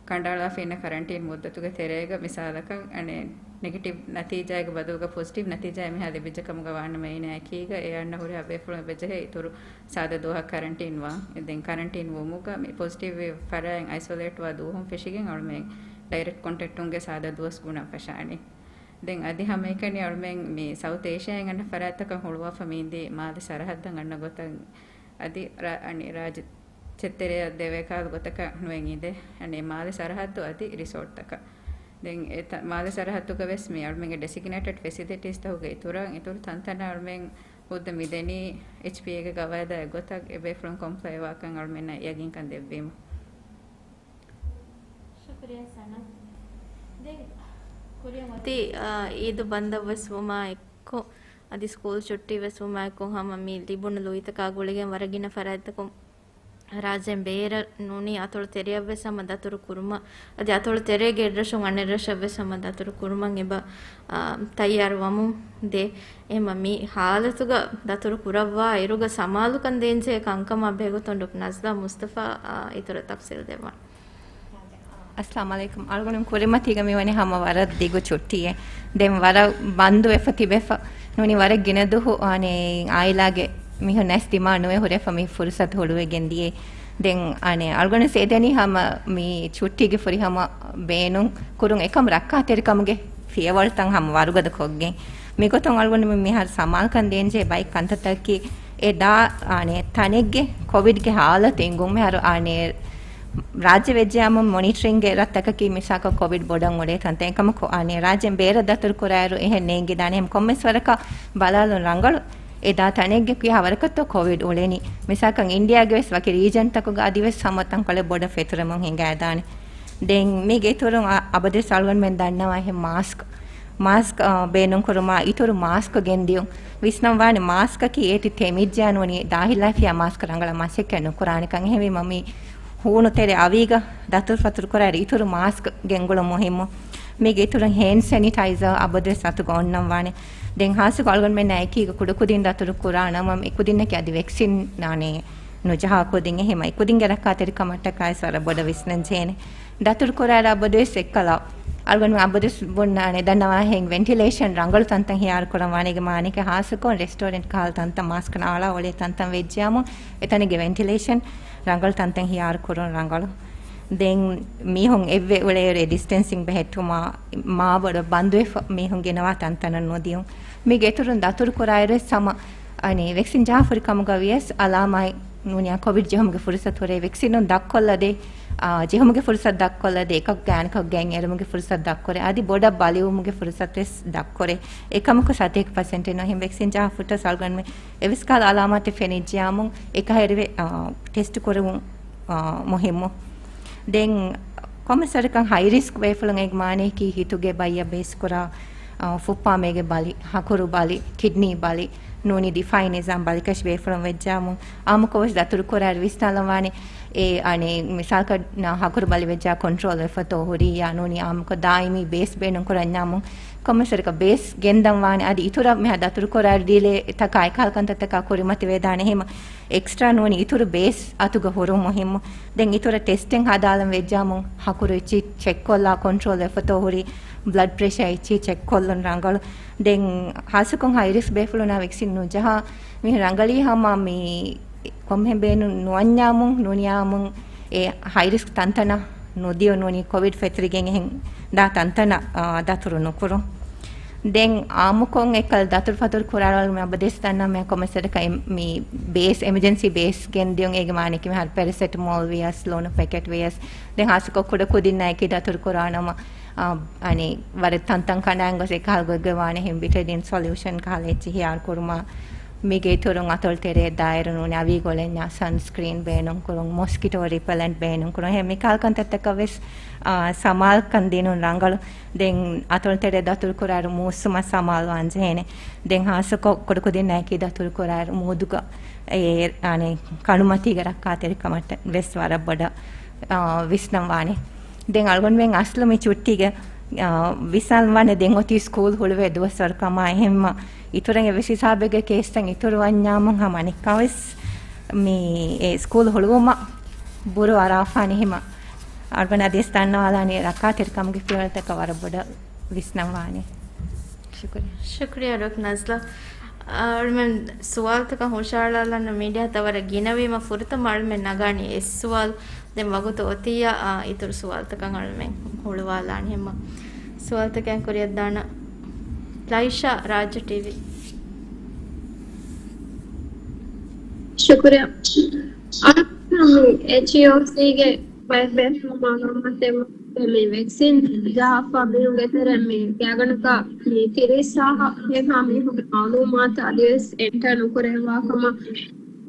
ކަނޑައަޅާފަ އިންނަ ކަރަންޓީން މުއްދަތުގެ ތެރޭގަ މި ސާލަކަށް އަނެއް ނެގެޓިވް ނަތީޖާއެއްގެ ބަދަލުގަ ޕޮޒިޓިވް ނަތީޖާއެއް މިހާ ލިބިއްޖެ ކަމުގަ ވާނަމަ އޭނާ އެކީގަ އެ އަންނަ ހުރިހާ ބޭފުޅުން އެބަޖެހޭ އިތުރު ސާދަ ދުވަހަށް ކަރަންޓީންވާން. ދެން ކަރަންޓީން ވުމުގަ މި ޕޮޒިޓިވް ވި ފަރާތް އައިސޮލޭޓްވާ ދުވަހުން ފެށިގެން އަޅުމެން ޑައިރެކްޓް ކޮންޓެކްޓުންގެ ސާދަ ދުވަސް ގުނަން ފަށާނީ. ދެން އަދި ހަމައެކަނި އަޅުމެން މި ސައުތް އޭޝިއާއިން އަންނަ ފަރާތްތަކަށް ހުޅުވާފަ މީންދީ މާލެ ސަރަހައްދަށް އަންނަ ގޮތަށް އަދި ރާ-، އަނެއް ރާއްޖެ ތެރެއަށް ދެވޭ ކަހަލަ ގޮތަކަށް ނުވެން އިނދެ. އަނެއް މާލެ ސަރަހައްދު އަދި ރިސޯޓްތަކަށް. ދެން އެ ތަ-، މާލެ ސަރަހައްދުގަ ވެސް މި އަޅުމެންގެ ޑެސިގްނޭޓެޑް ފެސިލިޓީސްތަކުގެ އިތުރަށް އިތުރު ތަންތަނަށް އަޅުމެން ހުއްދަ މިދެނީ އެޗްޕީއޭގެ ގަވާއިދާ އެއްގޮތަށް އެބޭފުޅުން ކޮމްޕްލައިވާކަން އަޅުމެންނަށް ޔަގީންކަން ދެއްވީމަ. ޝުކުރިއްޔާ ސަނާ. ދެން ކުރިއަށް އޮތީ، އާ، އީދު ބަންދަށް ވެސް ވުމާ އެއްކޮށް، އަދި ސްކޫލް ޗުއްޓީ ވެސް ވުމާ އެއްކޮށް ހަމަ މި ލިބުނު ލުއިތަކާ ގުޅިގެން ވަރަށް ގިނަ ފަރާތްތަކުން ރާއްޖޭން ބޭރަށް ނޫނީ އަތޮޅު ތެރެއަށް ވެސް ހަމަ ދަތުރު ކުރުމަށް، އަދި އަތޮޅު ތެރޭގެ އެއްރަށުން އަނެއްރަށަށް ވެސް ހަމަ ދަތުރު ކުރުމަށް އެބަ، އާ، ތައްޔާރު ވަމުން ދޭ. އެހެންމަ މި ހާލަތުގަ ދަތުރު ކުރައްވާ އިރުގަ ސަމާލުކަން ދޭންޖެހޭ ކަންކަމާ ބެހޭގޮތުން ޑޮކްޓަރ ނަޒްލާ މުސްތަފާ، އާ، އިތުރަށް ތަފްސީލް ދެއްވާނެ. އައްސަލާމު ޢަލައިކުމް. އަޅުގަނޑު ކުރިމަތީގަ މިވަނީ ހަމަ ވަރަށް ދިގު ޗުއްޓީއެއް. ދެން ވަރަށް ބަންދުވެފަ ތިބެފަ. ނޫނީ ވަރަށް ގިނަ ދުވަހު، އަނެއް، އާއިލާގެ މީހުން ނެސް ދިމާ ނުވެ ހުރެފަ މި ފުރުސަތު ހުޅުވިގެން ދިޔައީ. ދެން، އަނެއް، އަޅުގަނޑު އެދެނީ ހަމަ މި ޗުއްޓީގެ ފުރިހަމަ ބޭނުން ކުރުން އެކަމު ރައްކާތެރިކަމުގެ ފިޔަވަޅުތައް ހަމަ ވަރުގަދަ ކޮށްގެން. މިގޮތުން އަޅުގަނޑު މި މިހާރު ސަމާލުކަން ދޭންޖެހޭ ބައެއް ކަންތައްތަކަކީ އެ ދާ، އާނެ، ތަނެއްގެ ކޮވިޑްގެ ހާލަތު އިނގުން މިހާރު، އާނެ، ރާއްޖެ ވެއްޖެއްޔާމު މޮނިޓަރިންގެ ރަށްތަކަކީ މިސާކަށް ކޮވިޑް ބޮޑަށް އުޅޭ ތަންތަން. އެކަމަކު، އާނެ، ރާއްޖޭން ބޭރަށް ދަތުރު ކުރާއިރު އެހެން ނޭނގިދާނެ. އެހެން ކޮންމެސް ވަރަކަށް ބަލާލުން ރަނގަޅު އެ ދާ ތަނެއްގެ ކުއްޔާ ވަރަކަށްތޯ ކޮވިޑް އުޅެނީ. މިސާކަށް އިންޑިއާގެ ވެސް ވަކި ރީޖަންތަކުގަ އަދި ވެސް ހަމަ ތަންކޮޅެއް ބޮޑަށް ފެތުރެމުން ހިނގައިދާނެ. ދެން މީގެ އިތުރުން އަ-، އަބަދުވެސް އަޅުގަނޑުމެން ދަންނަވާ އެހެން މާސްކް، މާސްކް، އާ، ބޭނުންކުރުމާ އިތުރު މާސްކް ގެންދިޔުން. ވިސްނަންވާނެ މާސްކަކީ އޭތި ތެމިއްޖެއްޔާ ނޫނީ ދާހިލާފިޔާ މާސްކް ރަނގަޅަށް މަސައްކަތް ނުކުރާނެކަން. އެހެންވީމަ މި ހޫނު ތެރެ އަވީގަ ދަތުރުފަތުރު ކުރާއިރު އިތުރު މާސްކް ގެންގުޅުން މުހިއްމު. މީގެ އިތުރުން ހޭންޑް ސެނިޓައިޒަރ އަބަދުވެސް އަތުގަ އޮންނަންވާނެ. ދެން ހާއްސަކޮށް އަޅުގަނޑުމެންނާ އެކީގަ ކުޑަކުދިން ދަތުރު ކުރާ ނަމަ، އެކުދިންނަކީ އަދި ވެކްސިން ނާނޭ ނުޖަހާ ކުދިން. އެހެމަ އެކުދިންގެ ރައްކާތެރިކަމަށްޓަކާވެސް ވަރަށް ބޮޑަށް ވިސްނަން ޖެހޭނެ. ދަތުރު ކުރާއިރު އަބަދުވެސް އެއްކަލަ އަޅުގަނޑު އަބަދުވެސް ބުންނާނެ ދަންނަވާހެން ވެންޓިލޭޝަން ރަނގަޅު ތަންތަން ހިޔާރު ކުރަން ވާނެ. އޭގެ މާނައަކީ ހާއްސަކޮށް ރެސްޓޯރެންޓް ކަހަލަ ތަންތަން މާސްކް ނާޅާ އުޅޭ ތަންތަން ވެއްޖެއްޔާމު އެތަނެއްގެ ވެންޓިލޭޝަން ރަނގަޅު ތަންތަން ހިޔާރު ކުރުން ރަނގަޅު. ދެން މީހުން އެއްވެ އުޅޭއިރު އެ ޑިސްޓެންސިން ބެހެއްޓުމާ މާބޮޑަށް ބަންދުވެފަ މީހުން ގެނަވާ ތަންތަނަށް ނުދިޔުން. މީގެ އިތުރުން ދަތުރު ކުރާއިރު ވެސް ހަމަ އަނެއް ވެކްސިން ޖަހާފަ ހުރި ކަމުގަ ވިޔަސް އަލާމާތް ނޫނިއްޔާ ކޮވިޑް ޖެހުމުގެ ފުރުސަތު ހުރޭ. ވެކްސިނުން ދަށްކޮށްލަދޭ، އާ، ޖެހުމުގެ ފުރުސަތު ދަށްކޮށްލަދޭ، އެކަކު ގާތް އަނެކަކު ގެއިން އެރުމުގެ ފުރުސަތު ދަށްކުރޭ. އަދި ބޮޑަށް ބަލިވުމުގެ ފުރުސަތު ވެސް ދަށްކުރޭ. އެކަމަކު ސަތޭކަ ޕަސެންޓެއް ނުވަތަ ވެކްސިން ޖަހާފަ ހުއްޓަސް އަޅުގަނޑުމެން އެއްވެސް ކަހަލަ އަލާމާތެއް ފެނިއްޖެއްޔާމު އެކަހެރިވެ، އާ، ޓެސްޓް ކުރުން، އާ، މުހިއްމު. ދެން ކޮންމެސް ވަރަކަށް ހައި ރިސްކް ބޭފުޅުން އޭގެ މާނައަކީ ހިތުގެ ބައްޔަށް ބޭސް ކުރާ، އާ، ފުއްޕާމޭގެ ބަލި، ހަކުރު ބަލި، ކިޑްނީ ބަލި، ނޫނީ ދިފާއީ ނިޒާމް ބަލިކަށި ބޭފުޅުން ވެއްޖާމު، އާއްމުކޮށް ވެސް ދަތުރު ކުރާއިރު ވިސްނާލަންވާނެ. އެ، އަނެއް، މިސާލަކަށް ހަކުރު ބަލި ވެއްޖާ ކޮންޓްރޯލް ވެފަތޯ ހުރިއްޔާ ނޫނީ އާއްމުކޮށް ދާއިމީ ބޭސް ބޭނުން ކުރަންޏާމު، ކޮންމެސް ވަރަކަށް ބޭސް ގެންދަން ވާނެ. އަދި އިތުރަށް މިހާ ދަތުރު ކުރާއިރު ޑިލޭ ތަކާ އެކަހަލަ ކަންތައްތަކާ ކުރިމަތިވެދާނެ. އެހެމަ އެކްސްޓްރާ ނޫނީ އިތުރު ބޭސް އަތުގަ ހުރުން މުހިއްމު. ދެން އިތުރަށް ޓެސްޓެއް ހަދާލަން ވެއްޖާމު ހަކުރު އެއްޗިހި ޗެކްކޮށްލާ ކޮންޓްރޯލް ވެފަތޯ ހުރި، ބްލަޑް ޕްރެޝަރ އެއްޗިހި ޗެކްކޮށްލުން ރަނގަޅު. ދެން ހާއްސަކޮށް ހައި ރިސްކް ބޭފުޅުންނާ ވެކްސިން ނުޖަހާ މީހުން ރަނގަޅީ ހަމަ މި ކޮންމެހެން ބޭނުން ނުވަންޏާމު ނޫނިއްޔާމު އެ ހައި ރިސްކް ތަންތަނަށް ނުދިޔުން ނޫނީ ކޮވިޑް ފެތުރިގެން އެހެން ދާ ތަންތަނަށް، އާ، ދަތުރު ނުކުރުން. ދެން އާއްމުކޮށް އެކަލް ދަތުރުފަތުރު ކުރާއިރު އަބަދުވެސް ދަންނަ މި ކޮންމެސް ވަރަކަށް އެ-، މި ބޭސް، އެމަޖެންސީ ބޭސް ގެންދިޔުން. އޭގެ މާނައަކީ މިހާރު ޕެރަސެޓަމޯލް ވިޔަސް، ލޮނު ޕެކެޓް ވިޔަސް. ދެން ހާއްސަކޮށް ކުޑަކުދިންނާއެކީ ދަތުރު ކުރާނަމަ، އާ، އަނެއް ވަރަށް ތަންތަން ކަނޑާން ގޮސް އެކަހަލަ ގޮތްގަ ވާނެ އެހެން ބިޓަޑިން ސޮލިއުޝަން ކަހަލަ އެއްޗިހި ހިޔާރު ކުރުމާ، މީގެ އިތުރުން އަތޮޅު ތެރޭ ދާއިރު ނޫނީ އަވީ ގޮޅެންޏާ ސަންސްކްރީން ބޭނުން ކުރުން، މޮސްކިޓޯ ރިޕެލެންޓް ބޭނުން ކުރުން. އެހެން މިކަހަލަ ކަންތައްތަކަށް ވެސް، އާ، ސަމާލުކަން ދިނުން ރަނގަޅު. ދެން އަތޮޅު ތެރޭ ދަތުރު ކުރާއިރު މޫސުމަށް ސަމާލުވާން ޖެހޭނެ. ދެން ހާއްސަކޮށް ކުޑަކުދިންނާއެކީ ދަތުރު ކުރާއިރު މޫދުގަ އެ، އަނެއް ކަނޑުމަތީގެ ރައްކާތެރިކަމަށްޓަށް ވެސް ވަރަށް ބޮޑަށް، އާ، ވިސްނަން ވާނެ. ދެން އަޅުގަނޑުމެން އަސްލު މި ޗުއްޓީގެ، އާ، ވިސްނަން ވާނެ ދެން އޮތީ ސްކޫލް ހުޅުވޭ ދުވަސްވަރު ކަމާ. އެހެންމަ އިތުރަށް އެއްވެސް ހިސާބެއްގަ ކޭސްތައް އިތުރު ވަންޏާމު ހަމަ އަނެއްކާވެސް މި އެ ސްކޫލް ހުޅުވުމަށް ބުރޫ އަރާފާނެ. އެހެމަ އަޅުގަނޑު އަދިވެސް ދަންނަވާލާނީ ރައްކާތެރިކަމުގެ ފިޔަވަޅުތަކަށް ވަރަށް ބޮޑަށް ވިސްނަން ވާނެ. ޝުކުރިއްޔާ. ޝުކުރިއްޔާ ޑޮކްޓަރ ނަޒްލާ. އަ، އަޅުމެން ސުވާލުތަކަށް ހުށަހަޅާލަން މީޑިއާތައް ވަރަށް ގިނަވީމަ ފުރަތަމަ އަޅުމެން ނަގާނީ އެއް ސުވާލު. ދެން ވަގުތު އޮތިއްޔާ، އަ، އިތުރު ސުވާލުތަކަށް އަޅުމެން ހުޅުވާލާނީ. ހަމަ ސުވާލުތަކެއް ކުރިއަށްދާނަން. ލައިޝާ، ރާއްޖެ ޓީވީ. ޝުކުރިއްޔާ. އަޅުގަނޑު އެޗްއީއޯސީގެ ބައެއް ބޭފުޅުން މައުލޫމާތު ދެއްވާ މި ވެކްސިން ޖަހާފަ މީހުންގެ ތެރެއިން މި ގާތްގަނޑަކަށް މި ތިރީސް ހާހަށް ހިނގާ މީހުންގެ މައުލޫމާތު އަދިވެސް އެންޓަރ ނުކުރެވިވާ ކަމަށް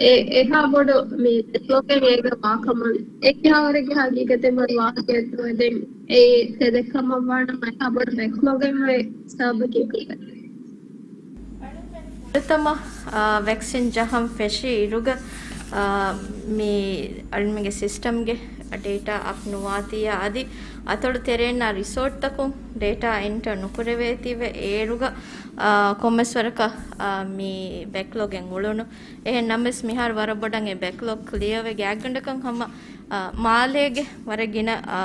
އެ-، އެހާ ބޮޑު މި ބެކްލޮގެއް އޭގަ ވާ ކަމަށް އެ ކިހާވަރެއްގެ ހަގީގަތެއް ވަރު ވާހަކައެއް ދެން އެއީ ތެދެއް ކަމަށް ވާނަމަ އެހާ ބޮޑު ބެކްލޮގެއް ވޭ ސަބަބަކީ ކޮބެއް؟ ފުރަތަމަ، އާ، ވެކްސިން ޖަހަން ފެށި އިރުގަ، އާ، މި އަޅުމެންގެ ސިސްޓަމްގެ ޑޭޓާ އަޕް ނުވާތީއާ އަދި އަތޮޅު ތެރޭންނާ ރިސޯޓްތަކުން ޑޭޓާ އެންޓަރ ނުކުރެވޭތީވެ އޭރުގަ، އާ، ކޮންމެސް ވަރަކަށް، އާ، މި ބެކްލޮގެއް އުޅުނު. އެހެން ނަމަވެސް މިހާރު ވަރަށް ބޮޑަށް އެ ބެކްލޮގް ކްލިއަރވެ ގާތްގަނޑަކަށް ހަމަ އާ، މާލޭގެ ވަރަށް ގިނަ، އާ،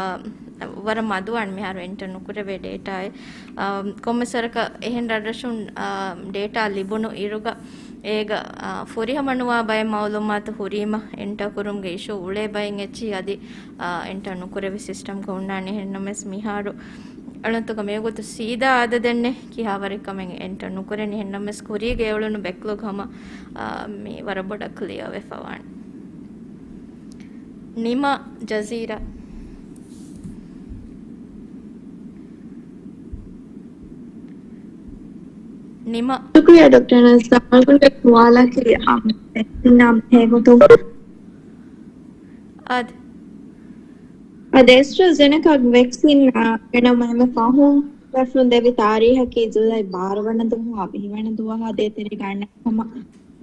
ވަރަށް މަދުވާން މިހާރު އެންޓަރ ނުކުރެވޭ ޑޭޓާއެއް. އާ، ކޮންމެސް ވަރަކަށް އެހެން ރަށްރަށުން، އާ، ޑޭޓާ ލިބުނު އިރުގަ އޭގަ، އާ، ފުރިހަމަ ނުވާ ބައެއް މައުލޫމާތު ހުރީމަ އެންޓަރ ކުރުމުގެ އިޝޫ އުޅޭ ބައެއް އެއްޗިހި އަދި، އާ، އެންޓަރ ނުކުރެވި ސިސްޓަމްގަ ހުންނާނެ. އެހެން ނަމަވެސް މިހާރު އަޅުންތަކަށް މިވަގުތު ސީދާ އަދަދެއްނެއް ކިހާވަރެއްކަމެއް އެންޓަރ ނުކުރެން. އެހެންނަމަވެސް ކުރީގަ އެއުޅުނު ބެކްލޮގް ހަމަ، އާ، މި ވަރަށް ބޮޑަށް ކްލިއަރ ވެފަވާނެ. ނިމަ ޖަޒީރާ. ނިމަ. ޝުކުރިއްޔާ ޑޮކްޓަރ ނަޒްލާ. އަޅުގަނޑުގެ ސުވާލަކީ، އާ، ވެކްސިން އާ ހެގޮތުން. އާދެ. އަދި އެސްޓްރާޒެނެކާގެ ވެކްސިން، އާ، ގެނައުމަށް އެންމެ ފަހުން ބޭފުޅުން ދެއްވި ތާރީހަކީ ޖުލައި ބާރަ ވަނަ ދުވަހާ ވިހި ވަނަ ދުވަހާ ދޭތެރޭގަ އަންނަ ކަމަށް.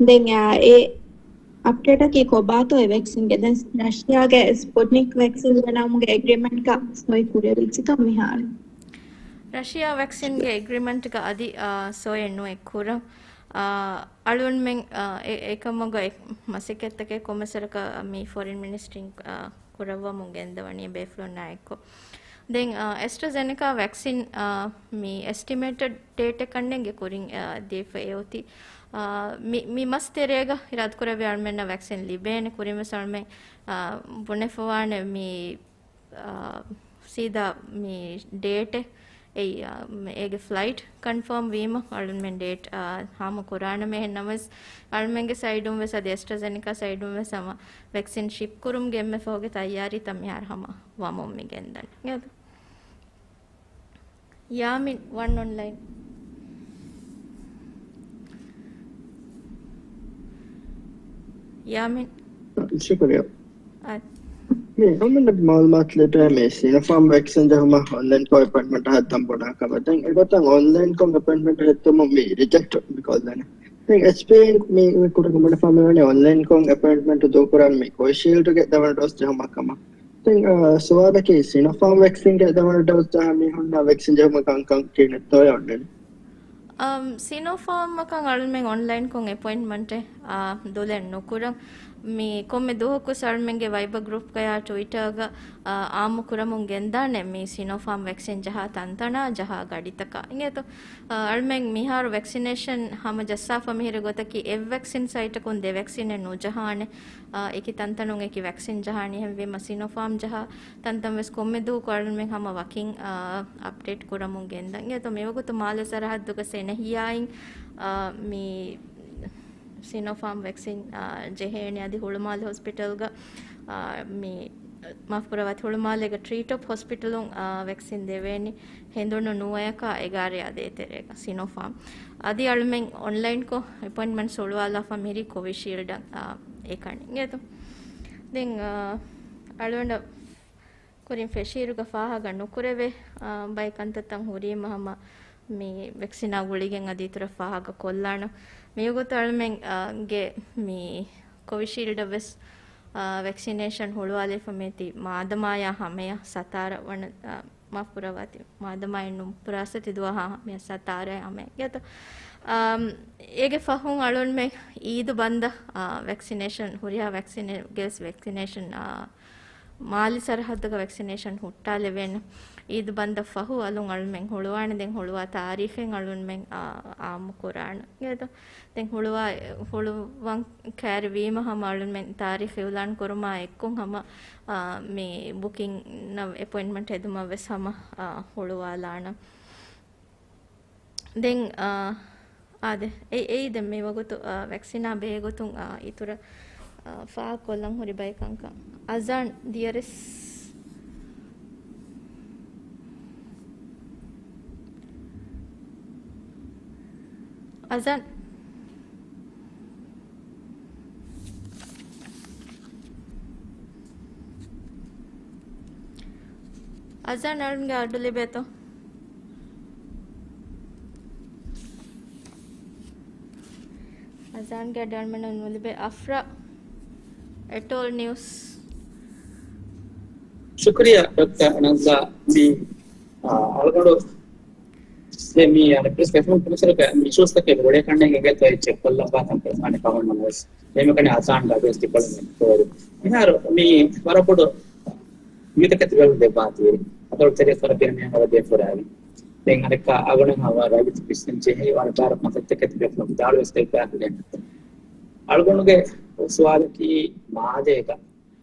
ދެން، އާ، އެ އަޕްޑޭޓަކީ ކޮބާތޯ އެ ވެކްސިންގެ؟ ދެން ރަޝިޔާގެ ސްޕުޓްނިކް ވެކްސިން ގެނައުމުގެ އެގްރިމެންޓްގަ ސޮއި ކުރެވިއްޖެތޯ މިހާރު؟ ރަޝިޔާ ވެކްސިންގެ އެގްރިމެންޓްގަ އަދި، އާ، ސޮއެއް ނުވޭ ކުރަން. އާ، އަޅުންމެން، އާ، އެ-، އެކަމުގަ އެ މަސައްކަތްތަކެއް ކޮންމެސް ވަރަކަށް މި ފޮރިން މިނިސްޓްރީން، އާ، ކުރައްވަމުން ގެންދަވަނީ ބޭފުޅުންނާ އެއްކޮށް. ދެން، އާ، އެސްޓްރާޒެނެކާ ވެކްސިން، އާ، މި އެސްޓިމޭޓެޑް ޑޭޓެއް ކަންނޭނގެ ކުރިން، އާ، ދީފަ އެއޮތީ. އާ، މި، މި މަސް ތެރޭގަ އިރާދަކުރެއްވި އަޅުމެންނަށް ވެކްސިން ލިބޭނެ. ކުރިންވެސް އަޅުމެން، އާ، ބުނެފަވާނެ މި، އާ، ސީދާ މި ޑޭޓެއް އެއީ، އާ، މި އޭގެ ފްލައިޓް ކަންފާމް ވީމަ އަޅުމެން ޑޭޓް، އާ، ހާމަ ކުރާނަމޭ. އެހެންނަމަވެސް އަޅުމެންގެ ސައިޑުން ވެސް އަދި އެސްޓްރާޒެނެކާ ސައިޑުން ވެސް ހަމަ ވެކްސިން ޝިޕް ކުރުމުގެ އެންމެ ފަހުގެ ތައްޔާރީތައް މިހާރު ހަމަ ވަމުން މި ގެންދަނީ. ޔާމިން ވަން އޮންލައިން. ޔާމިން. ޝުކުރިއްޔާ. އާ. މި ހަމަ މައުލޫމާތު ލިބޭ މި ސިނޮފާމް ވެކްސިން ޖެހުމަށް އޮންލައިންކޮށް އެޕޮއިންޓްމަންޓް ހައްދަން ބުނާ ކަމަށް. ދެން އެގޮތަށް އޮންލައިންކޮށް އެޕޮއިންޓްމަންޓް ހެއްދުމުން މި ރިޖެކްޓް މި ކޮށްލަނީ. ދެން އެޗްޕީ މި، މި ކުޑަކޮށް ބުނެފަ މިވަނީ އޮންލައިންކޮށް އެޕޮއިންޓްމަންޓް ދޫކުރަން މި ކޮވިޝީލްޑްގެ ދެވަނަ ޑޯސް ޖެހުމަށް ކަމަށް. ދެން، އާ، ސުވާލަކީ ސިނޮފާމް ވެކްސިންގެ ދެވަނަ ޑޯސް ޖަހާ މީހުންނަށް ވެކްސިން ޖެހުމަށް ކަންކަން ކިހިނެއްތޯ އޮންނަނީ؟ އަމް، ސިނޮފާމްއަކަށް އަޅުމެން އޮންލައިންކޮށް އެޕޮއިންޓްމަންޓެއް، އާ، ދުލެއް ނުކުރަން. މި ކޮންމެ ދުވަހަކުވެސް އަޅުމެންގެ ވައިބަ ގްރޫޕްގަޔާ ޓުވިޓަރގަ، އާ، އާއްމު ކުރަމުން ގެންދާނެ މި ސިނޮފާމް ވެކްސިން ޖަހާ ތަންތަނާ ޖަހާ ގަޑިތަކާ. އިނގޭތޯ؟ އާ، އަޅުމެން މިހާރު ވެކްސިނޭޝަން ހަމަ ޖައްސާފަ މިހިރި ގޮތަކީ އެއް ވެކްސިން ސައިޓަކުން ދެ ވެކްސިނެއް ނުޖަހާނެ. އާ، އެކި ތަންތަނުން އެކި ވެކްސިން ޖަހާނީ. އެހެންވީމަ ސިނޮފާމް ޖަހާ ތަންތަން ވެސް ކޮންމެ ދުވަހަކު އަޅުމެން ހަމަ ވަކިން، އާ، އަޕްޑޭޓް ކުރަމުން ގެންދަން. އެތޯ މިވަގުތު މާލެ ސަރަހައްދުގަ ސެނެހިޔާއިން، އާ، މި ސިނޮފާމް ވެކްސިން، އާ، ޖެހޭނެ. އަދި ހުޅުމާލެ ހޮސްޕިޓަލްގަ، އާ، މި މާފުކުރައްވާތި ހުޅުމާލޭގަ ޓްރީޓޮޕް ހޮސްޕިޓަލުން، އާ، ވެކްސިން ދެވޭނީ ހެނދުނު ނުވަޔަކާ އެގާރަޔާ ދޭތެރޭގަ ސިނޮފާމް. އަދި އަޅުމެން އޮންލައިންކޮށް އެޕޮއިންޓްމަންޓް ހުޅުވާލާފަ މިހިރީ ކޮވިޝީލްޑަށް، އާ، އެކަނި. އިނގޭތޯ؟ ދެން، އާ، އަޅުގަނޑަށް ކުރިން ފެށިއިރުގަ ފާހަގަ ނުކުރެވޭ، އާ، ބައެއް ކަންތައްތައް ހުރީމަ ހަމަ މި ވެކްސިނާ ގުޅިގެން އަދި އިތުރަށް ފާހަގަ ކޮށްލާނަން. މިވަގުތު އަޅުމެން، އާ، ގެ މި ކޮވިޝީލްޑަށް ވެސް، އާ، ވެކްސިނޭޝަން ހުޅުވާލައިފަ މިއޮތީ މާދަމާޔާ ހަމަޔަށް ސަތާރަ ވަނަ، އާ، މާފުކުރައްވާތި މާދަމާއެއް ނޫން ފުރާސަތި ދުވަހާ ހަމަޔަށް ސަތާރަ ހަމަޔަށް. އިނގޭތޯ؟ އާ، އޭގެ ފަހުން އަޅުންމެ އީދު ބަންދަށް، އާ، ވެކްސިނޭޝަން، ހުރިހާ ވެކްސިނޭ-، ގެ ވެސް ވެކްސިނޭޝަން، އާ، މާލެ ސަރަހައްދުގަ ވެކްސިނޭޝަން ހުއްޓާލެވޭނެ. އީދު ބަންދަށް ފަހު އަލުން އަޅުމެން ހުޅުވާނެ. ދެން ހުޅުވާ ތާރީޚެއް އަޅުމެން، އާ، އާއްމު ކުރާނަން. އިނގޭތޯ؟ ދެން ހުޅުވާ-، ހުޅުވަން ކައިރިވީމަ ހަމަ އަޅުމެން ތާރީޚް އިއުލާން ކުރުމާ އެއްކޮށް ހަމަ، އާ، މި ބުކިން އެޕޮއިންޓްމަންޓް ހެދުމަށް ވެސް ހަމަ، އާ، ހުޅުވާލާނަން. ދެން، އާ، އާދެ، އެ-، އެއީ ދެން މި ވަގުތު، އާ، ވެކްސިނާ ބެހޭގޮތުން، އާ، އިތުރަށް، އާ، ފާހަގަކޮށްލަން ހުރި ބައެއް ކަންކަން. އަޒާން ދިޔަރެސް. އަޒާން. އަޒާން އަޅުންގެ އަޑު ލިބޭތޯ؟ އަޒާންގެ އަޑު އަޅުމެންނަށް ނުލިބޭ. އަފްރާ، އެޓޯލް ނިއުސް. ޝުކުރިއްޔާ ޑޮކްޓަރ ނަޒްލާ. މި، އާ، އަޅުގަނޑު ދެން މި އަނެއް ޕްރެސް ކޮންފަރެންސަކަށް މި އިޝޫސްތަކެއް ބޮޑޭ ކަންނޭނގެ އިނގޭތޯ އެއްޗެއް ކޮށްލައްވާކަން ފެންނާނެ ކަމަށް ނަމަވެސް، އެހެންވެ ކަންނޭނގެ އަޒާން ގަޑުވެސް ޑިޕޮއިންޓްމަންޓް ކޯރު. މިހާރު މި ވަރަށް ބޮޑު މިތަކެތި ބޭފުޅުން ދެއްވާތީ އަތޮޅު ތެރޭ ފަރަށް ބިނަމި ހަވަ ދޭފުރާވި. ދެން އަނެއްކާ އަގުނަ ހަވަ ރައްޔިތު ބިސްނިން ޖެހޭ ވަރަށް ބާރަށް މަސައްކަތްތަކެތި ބޭފުޅުން ދާޅުވެސް ދެއްވާތީ. އަޅުގަނޑުގެ ސުވާލަކީ މާލޭގަ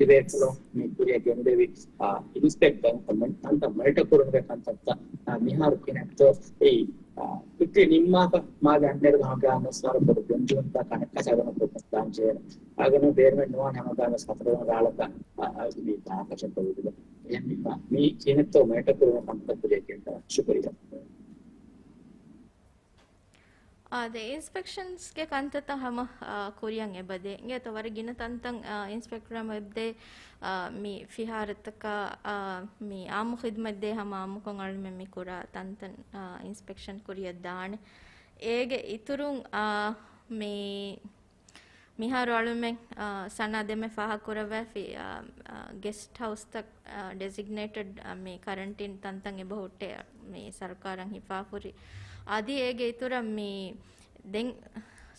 ބޭފުޅުން މި ކުރިއަށް ގެންދެވި، އާ، އިންސްޕެކްޓް ކަންތައް މަ-، ކަންތައް މޮނިޓަރ ކުރުމުގެ ކަންތައްތައް، އާ، މިހާރު ކިހިނެއްތޯ އެއީ، އާ، ކުއްޖެއް ނިންމާފަ މާ ދަންނައިރު ހަމަގާމަސް ވަރަށް ބޮޑު ގެންދިއުމްތައް ކަނެއްކަސް އަގުނަ ކުރުމަށް ދާން ޖެހޭނެ. އަގުނަ ބޭރުމެއް ނުވާނެ ހަމަގާމަސް ހަތަރުވަނަ ރާޅަކަށް، އާ، އާ، މި ދާކަށެއް ކޮވިޑުގެ. އެހެންވީމަ މި ކިހިނެއްތޯ މޮނިޓަރ ކުރުމަށް ކަންތައް ކުރިއަށް ގެންދަވާ. ޝުކުރިއްޔާ. އާދެ، އިންސްޕެކްޝަންސްގެ ކަންތައްތައް ހަމަ، އާ، ކުރިއަށް އެބަދޭ. އިނގޭތޯ ވަރަށް ގިނަ ތަންތަން، އާ، އިންސްޕެކްޓް ކުރަމުން އެބަދޭ، އާ، މި ފިހާރަތަކާ، އާ، މި އާއްމު ޚިދުމަތް ދޭ ހަމަ އާއްމުކޮށް އަޅުމެން މި ކުރާ ތަންތަން، އާ، އިންސްޕެކްޝަން ކުރިއަށް ދާނެ. އޭގެ އިތުރުން، އާ، މި މިހާރު އަޅުމެން، އާ، ސަނާ ދެމެ ފާހަގަކުރައްވައިފި، އާ، އާ، ގެސްޓް ހައުސްތައް، އާ، ޑެޒިގްނޭޓެޑް، އާ، މި ކަރަންޓީން ތަންތަން އެބަހުއްޓޭ، މި ސަރުކާރަށް ހިފާފުރި. އަދި އޭގެ އިތުރަށް މި ދެން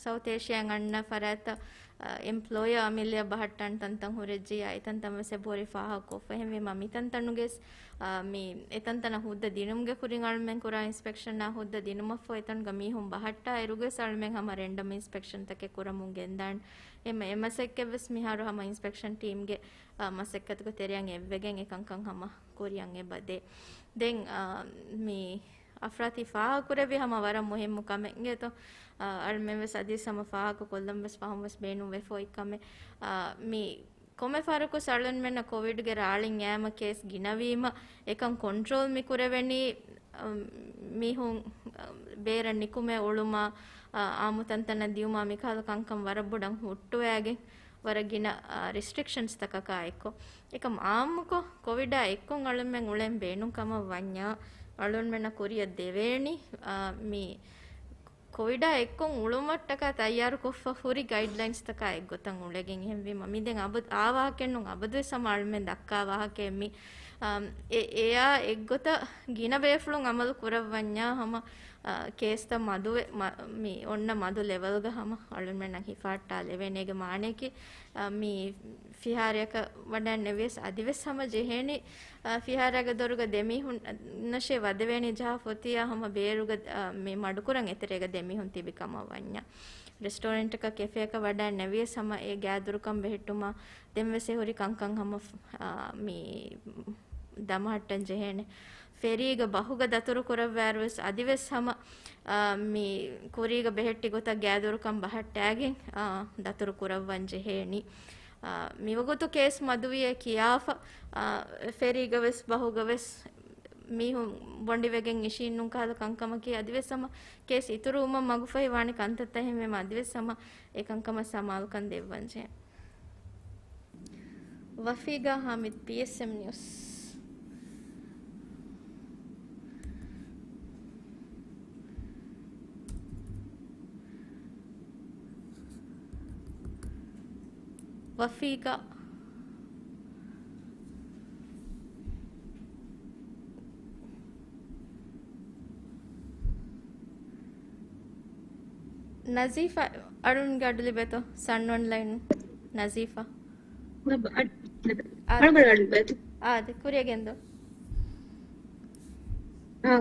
ސައުތް އޭޝިއާއިން އަންނަ ފަރާތްތައް، އާ، އެމްޕްލޯޔަރ އަމިއްލަޔަށް ބަހައްޓަން ތަންތަން ހުރެއްޖިއްޔާ އެތަންތަން ވެސް އެބަހުރި ފާހަގަކޮށްފަ. އެހެންވީމަ މިތަންތަނުގެސް އާ، މި އެތަންތަނަށް ހުއްދަ ދިނުމުގެ ކުރިން އަޅުމެން ކުރާ އިންސްޕެކްޝަނާ ހުއްދަ ދިނުމަށްފަހު އެތަނުގަ މީހުން ބަހައްޓާ އިރުގެސް އަޅުމެން ހަމަ ރެންޑަމް އިންސްޕެކްޝަންތަކެއް ކުރަމުން ގެންދާން. އެ މަ-، އެ މަސައްކަތްވެސް މިހާރު ހަމަ އިންސްޕެކްޝަން ޓީމްގެ، އާ، މަސައްކަތުގެ ތެރެއަށް އެއްވެގެން އެކަންކަން ހަމަ ކުރިއަށް އެބަދޭ. ދެން، އާ، މި އަފްރާތީ ފާހަގަކުރެއްވި ހަމަ ވަރަށް މުހިއްމު ކަމެއް އިނގޭތޯ، އާ، އަޅުމެންވެސް އަދިވެސް ހަމަ ފާހަގަކޮށްލަންވެސް ފަހުންވެސް ބޭނުންވެފަ އޮތް ކަމެއް. އާ، މި ކޮންމެ ފަހަރަކު އަޅުންމެންނަށް ކޮވިޑްގެ ރާޅިން އައިމަ ކޭސް ގިނަވީމަ، އެކަން ކޮންޓްރޯލް މި ކުރެވެނީ، އަ، މީހުން، އަ، ބޭރަށް ނިކުމެ އުޅުމާ، އަ، އާއްމު ތަންތަނަށް ދިއުމާ މިކަހަލަ ކަންކަން ވަރަށް ބޮޑަށް ހުއްޓުވައިގެން، ވަރަށް ގިނަ، އަ، ރެސްޓްރިކްޝަންސްތަކަކާ އެއްކޮށް. އެކަމް އާއްމުކޮށް ކޮވިޑާ އެއްކޮށް އަޅުންމެން އުޅެން ބޭނުން ކަމަށް ވަންޏާ، އަޅުންމެންނަށް ކުރިއަށް ދެވޭނީ، އަ، މި ކޮވިޑާ އެއްކޮށް އުޅުމަށްޓަކާ ތައްޔާރުކޮށްފަ ހުރި ގައިޑްލައިންސްތަކާ އެއްގޮތަށް އުޅެގެން. އެހެންވީމަ، މި ދެން އަބަދު އާ ވާހަކައެއްނޫން، އަބަދުވެސް ހަމަ އަޅުމެން ދައްކާ ވާހަކައެއް މި. އަމް، އެ، އެއާ އެއްގޮތަށް ގިނަ ބޭފުޅުން އަމަލު ކުރައްވަންޏާ ހަމަ، އަ، ކޭސްތައް މަދުވެ، މަ-، މި އޮންނަ މަދު ލެވަލްގަ ހަމަ އަޅުމެންނަށް ހިފާއްޓާލެވޭނެ. އޭގެ މާނަޔަކީ، އަ، މި ފިހާރަޔަކަށް ވަޑައިން ނެވިޔަސް އަދިވެސް ހަމަ ޖެހޭނީ، އަ، ފިހާރައިގެ ދޮރުގަ ދެމީހުންނަށޭ ވަދެވޭނީ ޖަހާ ފޮތިއްޔާ ހަމަ ބޭރުގަ، އަ، މި މަޑުކުރަން އެތެރޭގަ ދެމީހުން ތިބި ކަމަށް ވަންޏާ. ރެސްޓޯރެންޓަކަށް ކެފޭއަކަށް ވަޑައިން ނެވިޔަސް ހަމަ އެ ގާދުރުކަން ބެހެއްޓުމާ ދެންވެސް އެ ހުރި ކަންކަން ހަމަ، އަ، މި ދަމަހައްޓަން ޖެހޭނެ. ފެރީގަ ބަހުގަ ދަތުރު ކުރައްވާއިރުވެސް އަދިވެސް ހަމަ، އާ، މި ކުރީގަ ބެހެއްޓި ގޮތަށް ގާދުރުކަން ބަހައްޓާގެން، އާ، ދަތުރު ކުރައްވަން ޖެހޭނީ. އާ، މިވަގުތު ކޭސް މަދުވިއޭ ކިޔާފަ، އާ، ފެރީގަވެސް ބަހުގަވެސް މީހުން ބޮނޑިވެގެން އިށީންނޫން ކަހަލަ ކަންކަމަކީ. އަދިވެސް ހަމަ ކޭސް އިތުރުވުމަށް މަގުފަހި ވާނެ ކަންތައްތައް ހިމެން އަދިވެސް ހަމަ އެކަންކަމަށް ސަމާލުކަން ދެއްވަންޖެހޭ. ވަފީގާ ހާމިދު، ޕީއެސްއެމް ނިއުސް. ވަފީގާ. ނަޒީފާ، އަޅުންގެ އަޑު ލިބޭތޯ؟ ސަން އޮންލައިން. ނަޒީފާ. ބަ-، އަޑު ލިބޭ. އާ. އަޅުގަނޑު އަޑު ލިބޭތޯ؟ އާދެ، ކުރިއަށް ގެންދޯ. އާ،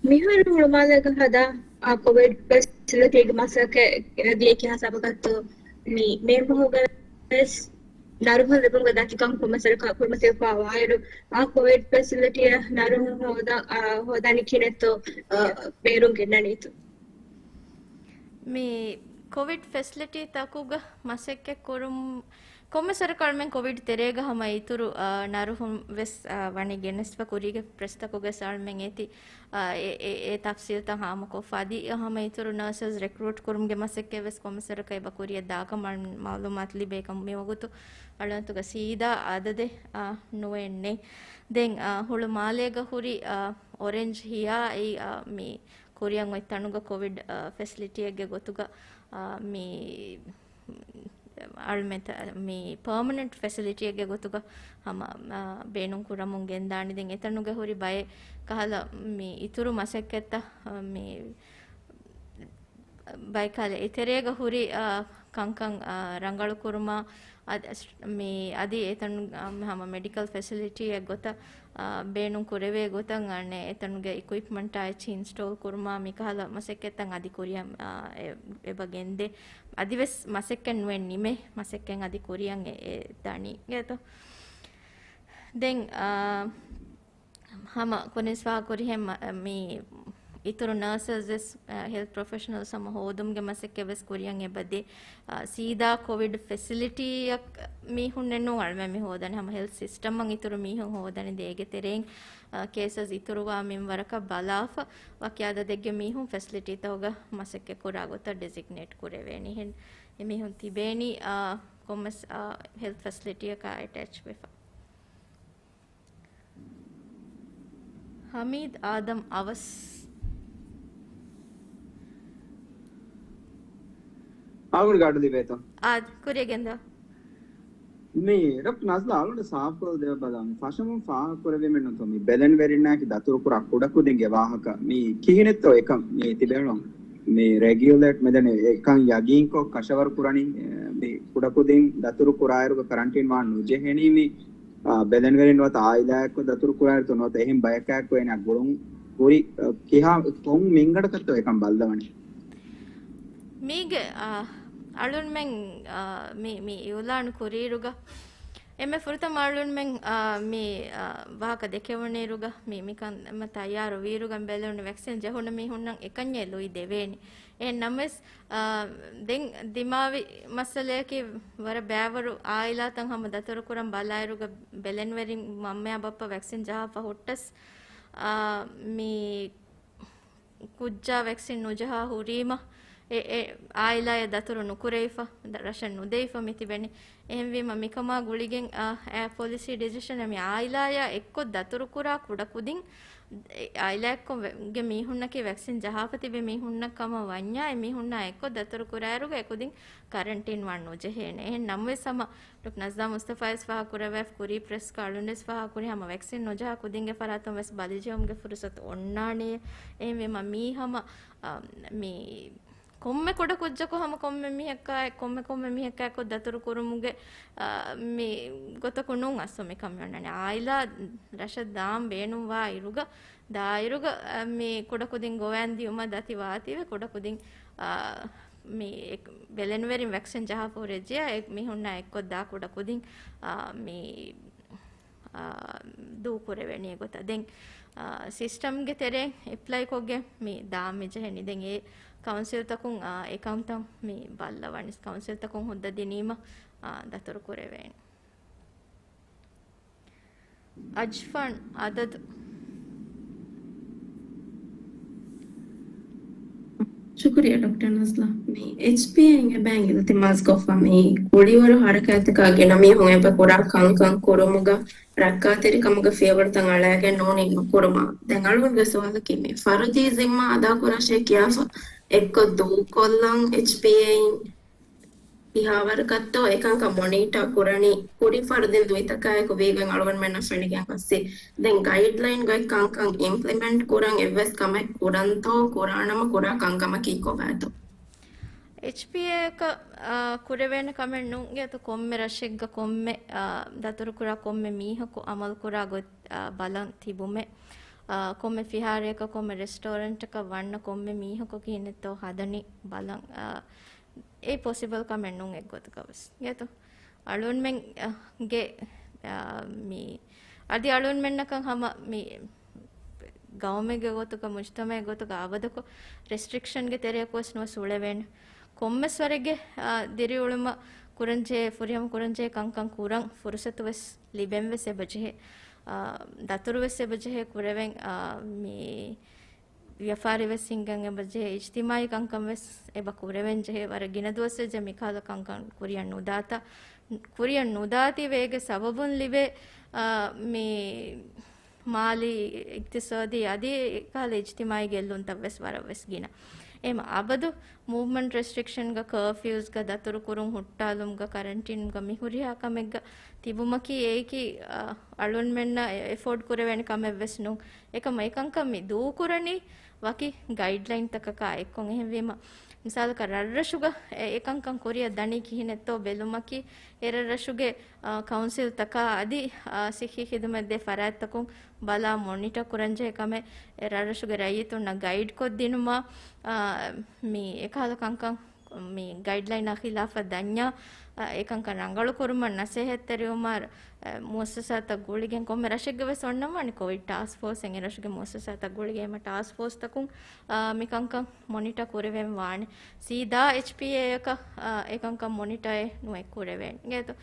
މިހާރު ހުޅުމާލޭގަ ހަދާ، އާ، ކޮވިޑް ފެސިލިޓީގެ މަސައްކަތް ދިޔަ ކިހާ ސަބަބަކަށްތޯ މި މޭ މަހުގަ ވެސް ނަރުހުން ލިބުމުގެ ދަތިކަން ކޮންމެ ސަރަކަށް ކުރިމަތިވެފަވާއިރު، އާ ކޮވިޑް ފެސިލިޓީއަށް ނަރުހުން ހޯދާ، އާ، ހޯދާނީ ކިހިނެއްތޯ، އާ، ބޭރުން ގެންނަނީތޯ؟ މި ކޮވިޑް ފެސިލިޓީތަކުގަ މަސައްކަތް ކުރުން ކޮންމެ ސަރަކަށް އަޅުމެން ކޮވިޑް ތެރޭގަ ހަމަ އިތުރު، އާ، ނަރުހުން ވެސް، އާ، ވަނީ ގެނެސްފަ ކުރީގެ ޕްރެސްތަކުގަސް އަޅުމެން އޭތި، އާ، އެ، އެ، އެ ތަފްސީލްތައް ހާމަކޮށްފަ އަދި ހަމަ އިތުރު ނަރސަސް ރެކްރޫޓް ކުރުމުގެ މަސައްކަތް ވެސް ކޮންމެ ސަރަކަށް އެބަ ކުރިއަށް ދާކަމަށް މައުލޫމާތު ލިބޭ ކަމަށް މިވަގުތު އަޅުންތުގަ ސީދާ އަދަދެއް، އާ، ނުވެންނެ. ދެން، އާ، ހުޅު މާލޭގަ ހުރި، އާ، އޮރެންޖް ހިޔާ އެއީ، އާ، މި ކުރިއަށް އޮތް ތަނުގަ ކޮވިޑް، އާ، ފެސިލިޓީއެއްގެ ގޮތުގަ، އާ، މި އަޅުމެން މި ޕާމަނެންޓް ފެސިލިޓީއެއްގެ ގޮތުގަ ހަމަ، އާ، ބޭނުން ކުރަމުން ގެންދާނެ. ދެން އެތަނުގަ ހުރި ބައެއް ކަހަލަ މި އިތުރު މަސައްކަތްތައް، އާ، މި ބައެއް ކަހަލަ އެތެރޭގަ ހުރި، އާ، ކަންކަން، އާ، ރަނގަޅު ކުރުމާ، އަދި، މި އަދި އެތަނު، އާ، ހަމަ މެޑިކަލް ފެސިލިޓީއެއް ގޮތަށް، އާ، ބޭނުން ކުރެވޭ ގޮތަށް އަނެއް އެތަނުގެ އިކުއިޕްމަންޓާ އެއްޗިހި އިންސްޓޯލް ކުރުމާ މިކަހަލަ މަސައްކަތްތައް އަދި ކުރިއަށް، އާ، އެ-، އެބަ ގެންދޭ. އަދިވެސް މަސައްކަތް ނުވެ ނިމޭ މަސައްކަތް އަދި ކުރިއަށް އެ، އެ ދަނީ ގެތޯ. ދެން، އާ، ހަމަ ކުރިންސް ފާހަގަކުރިހެން މަ-، މި އިތުރު ނަރސަސް ވެސް، އާ، ހެލްތް ޕްރޮފެޝަނަލްސް ހަމަ ހޯދުމުގެ މަސައްކަތް ވެސް ކުރިއަށް އެބަދޭ. އާ، ސީދާ ކޮވިޑް ފެސިލިޓީއަށް މީހުންނެއް ނޫން އަޅުމެން މި ހޯދަނީ. ހަމަ ހެލްތް ސިސްޓަމްއަށް އިތުރު މީހުން ހޯދަނީ ދޭގެ ތެރެއިން، އާ، ކޭސަސް އިތުރުވާ މިންވަރަކަށް ބަލާފަ، ވަކި އަދަދެއްގެ މީހުން ފެސިލިޓީތަކުގަ މަސައްކަތް ކުރާ ގޮތަށް ޑެޒިގްނޭޓް ކުރެވޭނީ. އެހެން އެމީހުން ތިބޭނީ، އާ، ކޮންމެސް، އާ، ހެލްތް ފެސިލިޓީއަކާ އެޓޭޗް ވެފަ. ހަމީދު އާދަމް އަވަސް. އަޅުގަނޑު ގަޑު ލިބޭތޯ؟ އާދެ، ކުރިއަށް ގެންދަވާ. މި ޑޮކްޓަރ ނަޒްލާ އަޅުގަނޑު ސާފުކޮށް ދެވި ބަލާ. މި ފަށަމުން ފާހަގަކުރެވިމެއްނުތޯ މި ބެލެނިވެރިންނާއެކީ ދަތުރުކުރާ ކުޑަކުދިންގެ ވާހަކަ. މި ކިހިނެއްތޯ އެކަން މި ތިބެނު މި ރެގިއުލޭޓް މެދެން އެކަން ޔަގީންކޮށް ކަށަވަރު ކުރަނީ، މި ކުޑަކުދިން ދަތުރު ކުރާއިރުގަ ކަރަންޓީން ވާން ނުޖެހެނީ މި އާ، ބެލެނިވެރިން ނުވަތަ އާއިލާއެއްކޮށް ދަތުރު ކުރާއިރުތޯ ނުވަތަ އެހެން ބަޔަކާއެއްކޮށް އޭނާ ގުޅުން ހުރި، އަ، ކިހާ ކޮން މިންގަނޑަކަށްތޯ އެކަން ބައްލަވަނީ؟ މީގެ، އާ، އަޅުންމެން، އާ، މި، މި އިއުލާނު ކުރިއިރުގަ އެންމެ ފުރަތަމަ އަޅުންމެން، އާ، މި، އާ، ވާހަކަ ދެކެވުނުއިރުގަ މި، މިކަން ތައްޔާރު ވިއިރުގަ ބެލުނު ވެކްސިން ޖެހުނު މީހުންނަށް އެކަންޏެއް ލުއި ދެވޭނެ. އެހެން ނަމަވެސް، އާ، ދެން ދިމާވި މައްސަލަޔަކީ، ވަރަށް ބައިވަރު އާއިލާތައް ހަމަ ދަތުރުކުރަން ބަލާއިރުގަ ބެލެނިވެރިން މަންމަޔާ ބައްޕަ ވެކްސިން ޖަހާފަ ހުއްޓަސް، އާ، މި ކުއްޖާ ވެކްސިން ނުޖަހާ ހުރީމަ، އެ، އެ އާއިލާޔަށް ދަތުރު ނުކުރެވިފަ، ދަ-، ރަށަށް ނުދެވިފަ މި ތިބެނީ. އެހެންވީމަ، މިކަމާ ގުޅިގެން، އާ، އެ ޕޮލިސީ ޑިސިޝަން މި އާއިލާޔާ އެއްކޮށް ދަތުރުކުރާ ކުޑަކުދިން އެ އާއިލާއެއްކޮށް ވެ-، ގެ މީހުންނަކީ ވެކްސިން ޖަހާފަ ތިބި މީހުންނަށް ކަމަށް ވަންޏާ، އެ މީހުންނާ އެއްކޮށް ދަތުރު ކުރާއިރުގަ އެކުދިން ކަރަންޓީން ވާން ނުޖެހޭނެ. އެހެން ނަމަވެސް ހަމަ ޑޮކްޓަރ ނަޒްލާ މުސްތަފާވެސް ފާހަގަކުރެއްވި ކުރީ ޕްރެސް ކައުންސިލްވެސް ފާހަގަކުރި ހަމަ ވެކްސިން ނުޖަހާ ކުދިންގެ ފަރާތުން ވެސް ބަލިޖެހުމުގެ ފުރުސަތު އޮންނާނެ. އެހެންވީމަ މީ ހަމަ، އަ، މި ކޮންމެ ކުޑަކުއްޖަކު ހަމަ ކޮންމެ މީހަކާ، ކޮންމެ ކޮންމެ މީހަކާއެކު ދަތުރު ކުރުމުގެ، އާ، މި ގޮތަކު ނޫން އަސްލު މިކަން މި އޮންނަނީ. އާއިލާ ރަށަށް ދާން ބޭނުންވާ އިރުގަ، ދާއިރުގަ، އާ، މި ކުޑަކުދިން ގޮވައިން ދިޔުމަށް ދަތި ވާތީވެ ކުޑަކުދިން، އާ، މި އެކް-، ބެލެނިވެރިން ވެކްސިން ޖަހާފަ ހުރެއްޖިޔާ އެ މީހުންނާ އެއްކޮށް ދާ ކުޑަކުދިން، އާ، މި އާ، ދޫކުރެވެނީ ގޮތަށް. ދެން، އާ، ސިސްޓަމްގެ ތެރެއިން އެޕްލައިކޮށްގެން މި ދާން މިޖެހެނީ. ދެން އެ ކައުންސިލްތަކުން، އާ، އެކަންތައް މި ބައްލަވަނީ. ކައުންސިލްތަކުން ހުއްދަ ދިނީމަ، އާ، ދަތުރު ކުރެވޭނެ. އަޖްފާން އަދަދު. ޝުކުރިއްޔާ ޑޮކްޓަރ ނަޒްލާ. މި އެޗްޕީއޭއިން އެބައިނގިލަތި މަސް ކޮށްފަ މި ކުޅިވަރު ހަރަކާތްތަކާ ގިނަ މީހުން އެބަ ކުރާ ކަންކަން ކުރުމުގަ ރައްކާތެރިކަމުގެ ފިޔަވަޅުތައް އަޅައިގެން ނޫނީ ނުކުރުމަށް. ދެން އަޅުގަނޑުގެ ސުވާލަކީ މި ފަރުދީ ޒިންމާ އަދާކުރާށޭ ކިޔާފަ އެއްކޮށް ދޫކޮށްލަން އެޗްޕީއޭއިން ކިހާވަރަކަށްތޯ އެކަންކަން މޮނީޓާ ކުރަނީ؟ ކުރި ފަރުދީން ދުވިތަކާއެކު ވީގެން އަޅުގަނޑުމެންނަށް ފެނިގެން ގޮއްސި. ދެން ގައިޑްލައިންގައި ކަންކަން އިމްޕްލިމެންޓް ކުރަން އެއްވެސް ކަމެއް ކުރަންތޯ؟ ކުރާނަމަ ކުރާ ކަންކަމަކީ ކޮބާތޯ؟ އެޗްޕީއޭއަކަށް، އާ، ކުރެވޭނެ ކަމެއް ނޫން. އެތައް ކޮންމެ ރަށެއްގަ ކޮންމެ، އާ، ދަތުރުކުރާ ކޮންމެ މީހަކު އަމަލުކުރާ ގޮތް، އާ، ބަލަން ތިބުމެއް. އާ، ކޮންމެ ފިހާރަޔަކަށް ކޮންމެ ރެސްޓޯރެންޓަކަށް ވަންނަ ކޮންމެ މީހަކު ކިހިނެއްތޯ ހަދަނީ ބަލަން، އާ، އެ ޕޮސިބަލް ކަމެއް ނޫން އެއްގޮތަކަށް ވެސް. ގޭތޯ؟ އަޅުންމެން، އަ، ގެ، އަ، މި އަދި އަޅުންމެންނަކަށް ހަމަ މި ގައުމެއްގެ ގޮތުގަ، މުޖްތަމައެއް ގޮތުގަ އަބަދަކު ރެސްޓްރިކްޝަންގެ ތެރެއަކު ވެސް ނުވެސް އުޅެވޭނެ. ކޮންމެސް ވަރެއްގެ، އަ، ދިރިއުޅުމަށް ކުރަންޖެހޭ، ފުރިހަމަ ކުރަންޖެހޭ ކަންކަން ކުރަން ފުރުސަތު ވެސް ލިބެން ވެސް އެބަޖެހޭ. އަ، ދަތުރު ވެސް އެބަޖެހޭ ކުރެވެން، އަ، މި ވިޔަފާރި ވެސް ހިންގަން އެބަޖެހޭ، އިޖްތިމާއީ ކަންކަން ވެސް އެބަ ކުރެވެން ޖެހޭ. ވަރަށް ގިނަ ދުވަސް ވެއްޖެ މިކަހަލަ ކަންކަން ކުރިއަށް ނުދާތާ، ކުރިއަށް ނުދާތީވެ އޭގެ ސަބަބުން ލިބޭ، އާ، މި މާލީ، އިޤްތިޞާދީ އަދި އެކަހަލަ އިޖްތިމާއީ ގެއްލުންތައް ވެސް ވަރަށް ވެސް ގިނަ. އެހެން އަބަދު މޫވްމަންޓް ރެސްޓްރިކްޝަންގަ، ކާފިއުސްގަ، ދަތުރުކުރުން ހުއްޓާލުމުގަ، ކަރަންޓީންގަ މި ހުރިހާ ކަމެއްގަ ތިބުމަކީ އެއީކީ، އާ، އަޅުންމެންނަށް އެ-، އެފޯޑް ކުރެވޭނެ ކަމެއް ވެސް ނޫން. އެކަމަ އެކަންކަން މި ދޫކުރަނީ ވަކި ގައިޑްލައިންތަކަކާ އެއްކޮށް. އެހެންވީމަ، މިސާލަކަށް ރަށްރަށުގަ އެ-، އެކަންކަން ކުރިއަށް ދަނީ ކިހިނެއްތޯ ބެލުމަކީ، އެ ރަށްރަށުގެ، އާ، ކައުންސިލްތަކާ އަދި، އާ، ސިއްހީ ޚިދުމަތް ދޭ ފަރާތްތަކުން ބަލާ މޮނިޓަ ކުރަންޖެހޭ ކަމެއް، އެ ރަށްރަށުގެ ރައްޔިތުންނަށް ގައިޑްކޮށްދިނުމަށް، އާ، މި އެކަހަލަ ކަންކަން މި ގައިޑްލައިނާ ޚިލާފަށް ދަންޏާ، އެކަންކަން ރަނގަޅު ކުރުމަށް ނަސޭހަތްތެރިވުމަށް، އަ، މުއައްސަސާތައް ގުޅިގެން ކޮންމެ ރަށެއްގެ ވެސް އޮންނަމާނެ ކޮވިޑް ޓާސްކް ފޯސް އެ ރަށުގެ މުއައްސަސާތައް ގުޅިގެން ޓާސްކް ފޯސްތަކުން، އަ، މިކަންކަން މޮނިޓަ ކުރެވެން ވާނެ. ސީދާ އެޗްޕީއޭއަކަށް، އަ، އެކަންކަން މޮނިޓައެއް ނުއެއް ކުރެވޭނެ. އިނގޭތޯ؟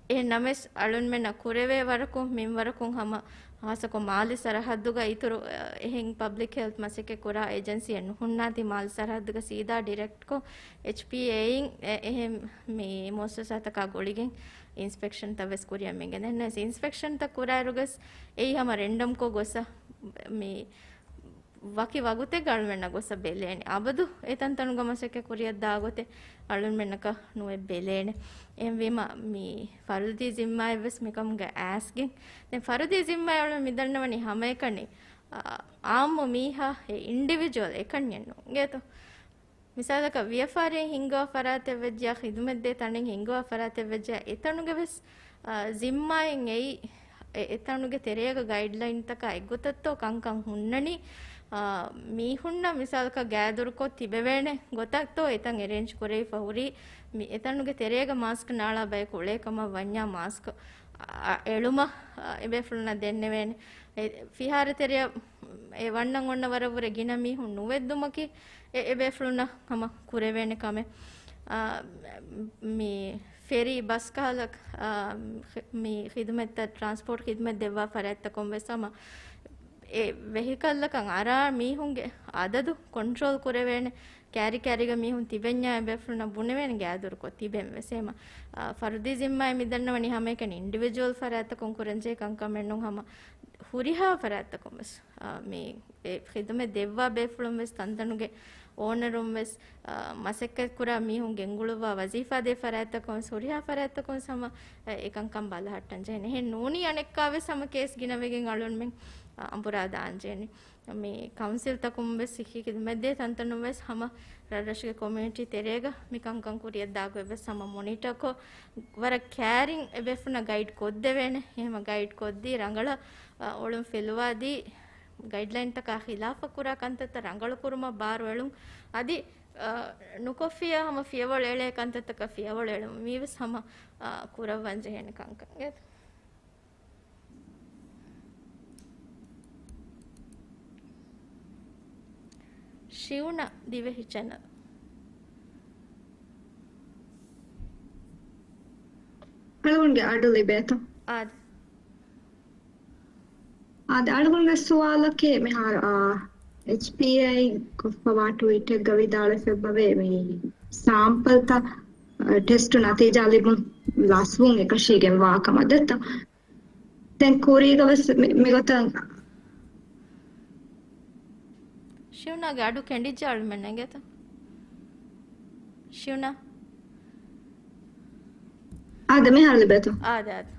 އެހެން ނަމަވެސް އަޅުންމެންނަށް ކުރެވޭ ވަރަކުން މިންވަރަކުން ހަމަ ހާއްސަކޮށް މާލެ ސަރަހައްދުގަ އިތުރު، އެ، އެހެން ޕަބްލިކް ހެލްތް މަސައްކަތް ކުރާ އޭޖެންސީއެއް ނުހުންނާތީ މާލެ ސަރަހައްދުގަ ސީދާ ޑިރެކްޓްކޮށް އެޗްޕީއޭއިން އެ، އެހެން މި މުއައްސަސާތަކާ ގުޅިގެން އިންސްޕެކްޝަންތައް ވެސް ކުރިއަށް މިންގެން. އެހެންނަމަވެސް އިންސްޕެކްޝަންތައް ކުރާއިރުގަސް އެއީ ހަމަ ރެންޑަމްކޮށް ގޮސް މި ވަކި ވަގުތެއްގަ އަޅުމެންނަށް ގޮސް ބެލޭނެ. އަބަދު އެތަންތަނުގަ މަސައްކަތް ކުރިއަށް ދާ ގޮތެއް އަޅުމެންނަކަށް ނުވެ ބެލޭނެ. އެހެންވީމަ، މި ފަރުދީ ޒިންމާއެއް ވެސް މިކަމުގަ އައިސްގެން. ދެން ފަރުދީ ޒިންމާއެއް އަޅުމެން މިދަންނަވަނީ ހަމައެކަނި، އާ، އާއްމު މީހާ އެ އިންޑިވިޖުއަލް އެކަންޏެއް ނޫން. އިނގޭތޯ؟ މިސާލަކަށް ވިޔަފާރިއެއް ހިންގަވާ ފަރާތެއް ވެއްޖެޔާ، ޚިދުމަތްދޭ ތަނެއް ހިންގަވާ ފަރާތެއް ވެއްޖެޔާ، އެތަނުގެ ވެސް، އާ، ޒިންމާއެއް އެއީ، އެ، އެތަނުގެ ތެރޭގަ ގައިޑްލައިންތަކާ އެއްގޮތަށްތޯ ކަންކަން ހުންނަނީ، އާ، މީހުންނަށް މިސާލަކަށް ގާތްދުރުކޮށް ތިބެވޭނެ ގޮތަށްތޯ އެތަން އެރޭންޖް ކުރެވިފަ ހުރީ، މި އެތަނުގެ ތެރޭގަ މާސްކް ނާޅާ ބަޔަކު އުޅޭ ކަމަށް ވަންޏާ މާސްކް، އާ، އެޅުމަށް، އާ، އެބޭފުޅުންނަށް ދެންނެވޭނެ. އެ ފިހާރަ ތެރެއަށް އެ ވަންނަން އޮންނަ ވަރަށްވުރެ ގިނަ މީހުން ނުވެއްދުމަކީ، އެ، އެބޭފުޅުންނަށް ހަމަ ކުރެވޭނެ ކަމެއް. އާ، މި ފެރީ ބަސް ކަހަލަ، އާ، މި ޚިދުމަތްތައް، ޓްރާންސްޕޯޓް ޚިދުމަތް ދެއްވާ ފަރާތްތަކުން ވެސް ހަމަ އެ ވެހިކަލްއަކަށް އަރާ މީހުންގެ އަދަދު ކޮންޓްރޯލް ކުރެވޭނެ. ކާރި ކާރީގަ މީހުން ތިބެންޏާ އެބޭފުޅުންނަށް ބުނެވޭނެ ގާތްދުރުކޮށް ތިބެން ވެސް. އެހެމަ، އާ، ފަރުދީ ޒިންމާއެއް މިދަންނަވަނީ ހަމައެކަނި އިންޑިވިޖުއަލް ފަރާތްތަކުން ކުރަންޖެހޭ ކަންކަމެއް ނޫން ހަމަ ހުރިހާ ފަރާތްތަކުން ވެސް، އާ، މި އެ ޚިދުމަތް ދެއްވާ ބޭފުޅުން ވެސް ތަންތަނުގެ އޯނަރުން ވެސް، އާ، މަސައްކަތް ކުރާ މީހުން ގެންގުޅުއްވާ ވަޒީފާ ދޭ ފަރާތްތަކުން ވެސް ހުރިހާ ފަރާތްތަކުން ވެސް ހަމަ، އެ، އެކަންކަން ބަލަހައްޓަން ޖެހޭނެ. އެހެން ނޫނީ އަނެއްކާ ވެސް ހަމަ ކޭސް ގިނަވެގެން އަޅުންމެން، އާ، އަނބުރާ ދާން ޖެހޭނެ. މި ކައުންސިލްތަކުން ވެސް ހި-، ޚިދުމަތްދޭ ތަންތަނުން ވެސް ހަމަ ރަށްރަށުގެ ކޮމިއުނިޓީ ތެރޭގަ މި ކަންކަން ކުރިއަށް ދާ ގޮތް ވެސް ހަމަ މޮނިޓަކޮށް، ވަރަށް ކޭރިން އެބޭފުޅުންނަށް ގައިޑް ކޮށްދެވޭނެ. އެހެމަ ގައިޑް ކޮށްދީ ރަނގަޅަށް، އަ، އޮޅުން ފެލުވާދީ، ގައިޑްލައިންތަކާ ޚިލާފަށް ކުރާ ކަންތައްތައް ރަނގަޅު ކުރުމަށް ބާރު އެޅުން. އަދި، އަ، ނުކޮށްފިޔާ ހަމަ ފިޔަވަޅު އެޅޭ ކަންތައްތަކަށް ފިޔަވަޅު އެޅުން. މީ ވެސް ހަމަ، އަ، ކުރައްވަން ޖެހޭނެ ކަންކަން. ޝިއުނަ ދިވެހި ޗެނަލް. އަޅުގަނޑުގެ އަޑު ލިބޭތަ؟ އާދެ. އާދެ، އަޅުގަނޑުގެ ސުވާލަކީ މިހާރު، އާ، އެޗްޕީއޭ ކޮށްފަވާ ޓުވީޓެއްގަ ވިދާޅުވެފައިވޭ މި ސާމްޕަލްތައް، އާ، ޓެސްޓު ނަތީޖާ ލިބުން ލަސްވުން އެކަށީގެން ވާ ކަމަށް ދެއްތަ؟ ދެން ކުރީގަ ވެސް މި-، މިގޮތަށް ޝިއުނާގެ އަޑު ކެނޑިއްޖެ އަޅުމެން އެނގޭތަ؟ ޝިއުނާ؟ އާދެ، މިހާރު ލިބޭތަ؟ އާދެ، އާދެ.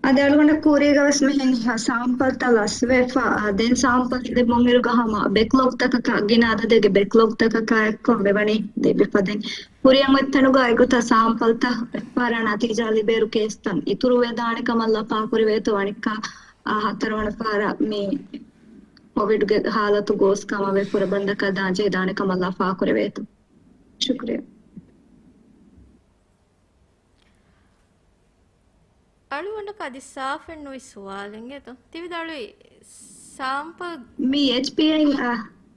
އަދި އަޅުގަނޑަށް ކުރީގަ ވެސް މިހެން ސާމްޕަލްތައް ލަސްވެފަ، އާ، ދެން ސާމްޕަލް ލިބުން އިރުގަ ހަމަ ބެކްލޮގްތަކަކާ، ގިނަ އަދަދެއްގެ ބެކްލޮގްތަކަކާ އެއްކޮށް މިވަނީ ލިބިފަ. ދެން ކުރިއަށް އޮތް ތަނުގަ އެގޮތަށް ސާމްޕަލްތައް އެއްފަހަރާ ނަތީޖާ ލިބޭއިރު ކޭސްތައް އިތުރުވެދާނެ ކަމަށް ލަފާކުރެވޭތޯ އަނެއްކާ، އާ، ހަތަރުވަނަ ފަހަރަށް މި ކޮވިޑްގެ ހާލަތު ގޯސް ކަމަށް ވެ ފުރަބަންދަކަށް ދާން ޖެހިދާނެ ކަމަށް ލަފާކުރެވޭތޯ. ޝުކުރިއްޔާ. އަޅުގަނޑަކަށް އަދި ސާފެއް ނުވި ސުވާލެއް އިނގޭތޯ؟ ތި ވިދާޅުވީ ސާމްޕަލް މި އެޗްޕީއައި، އާ،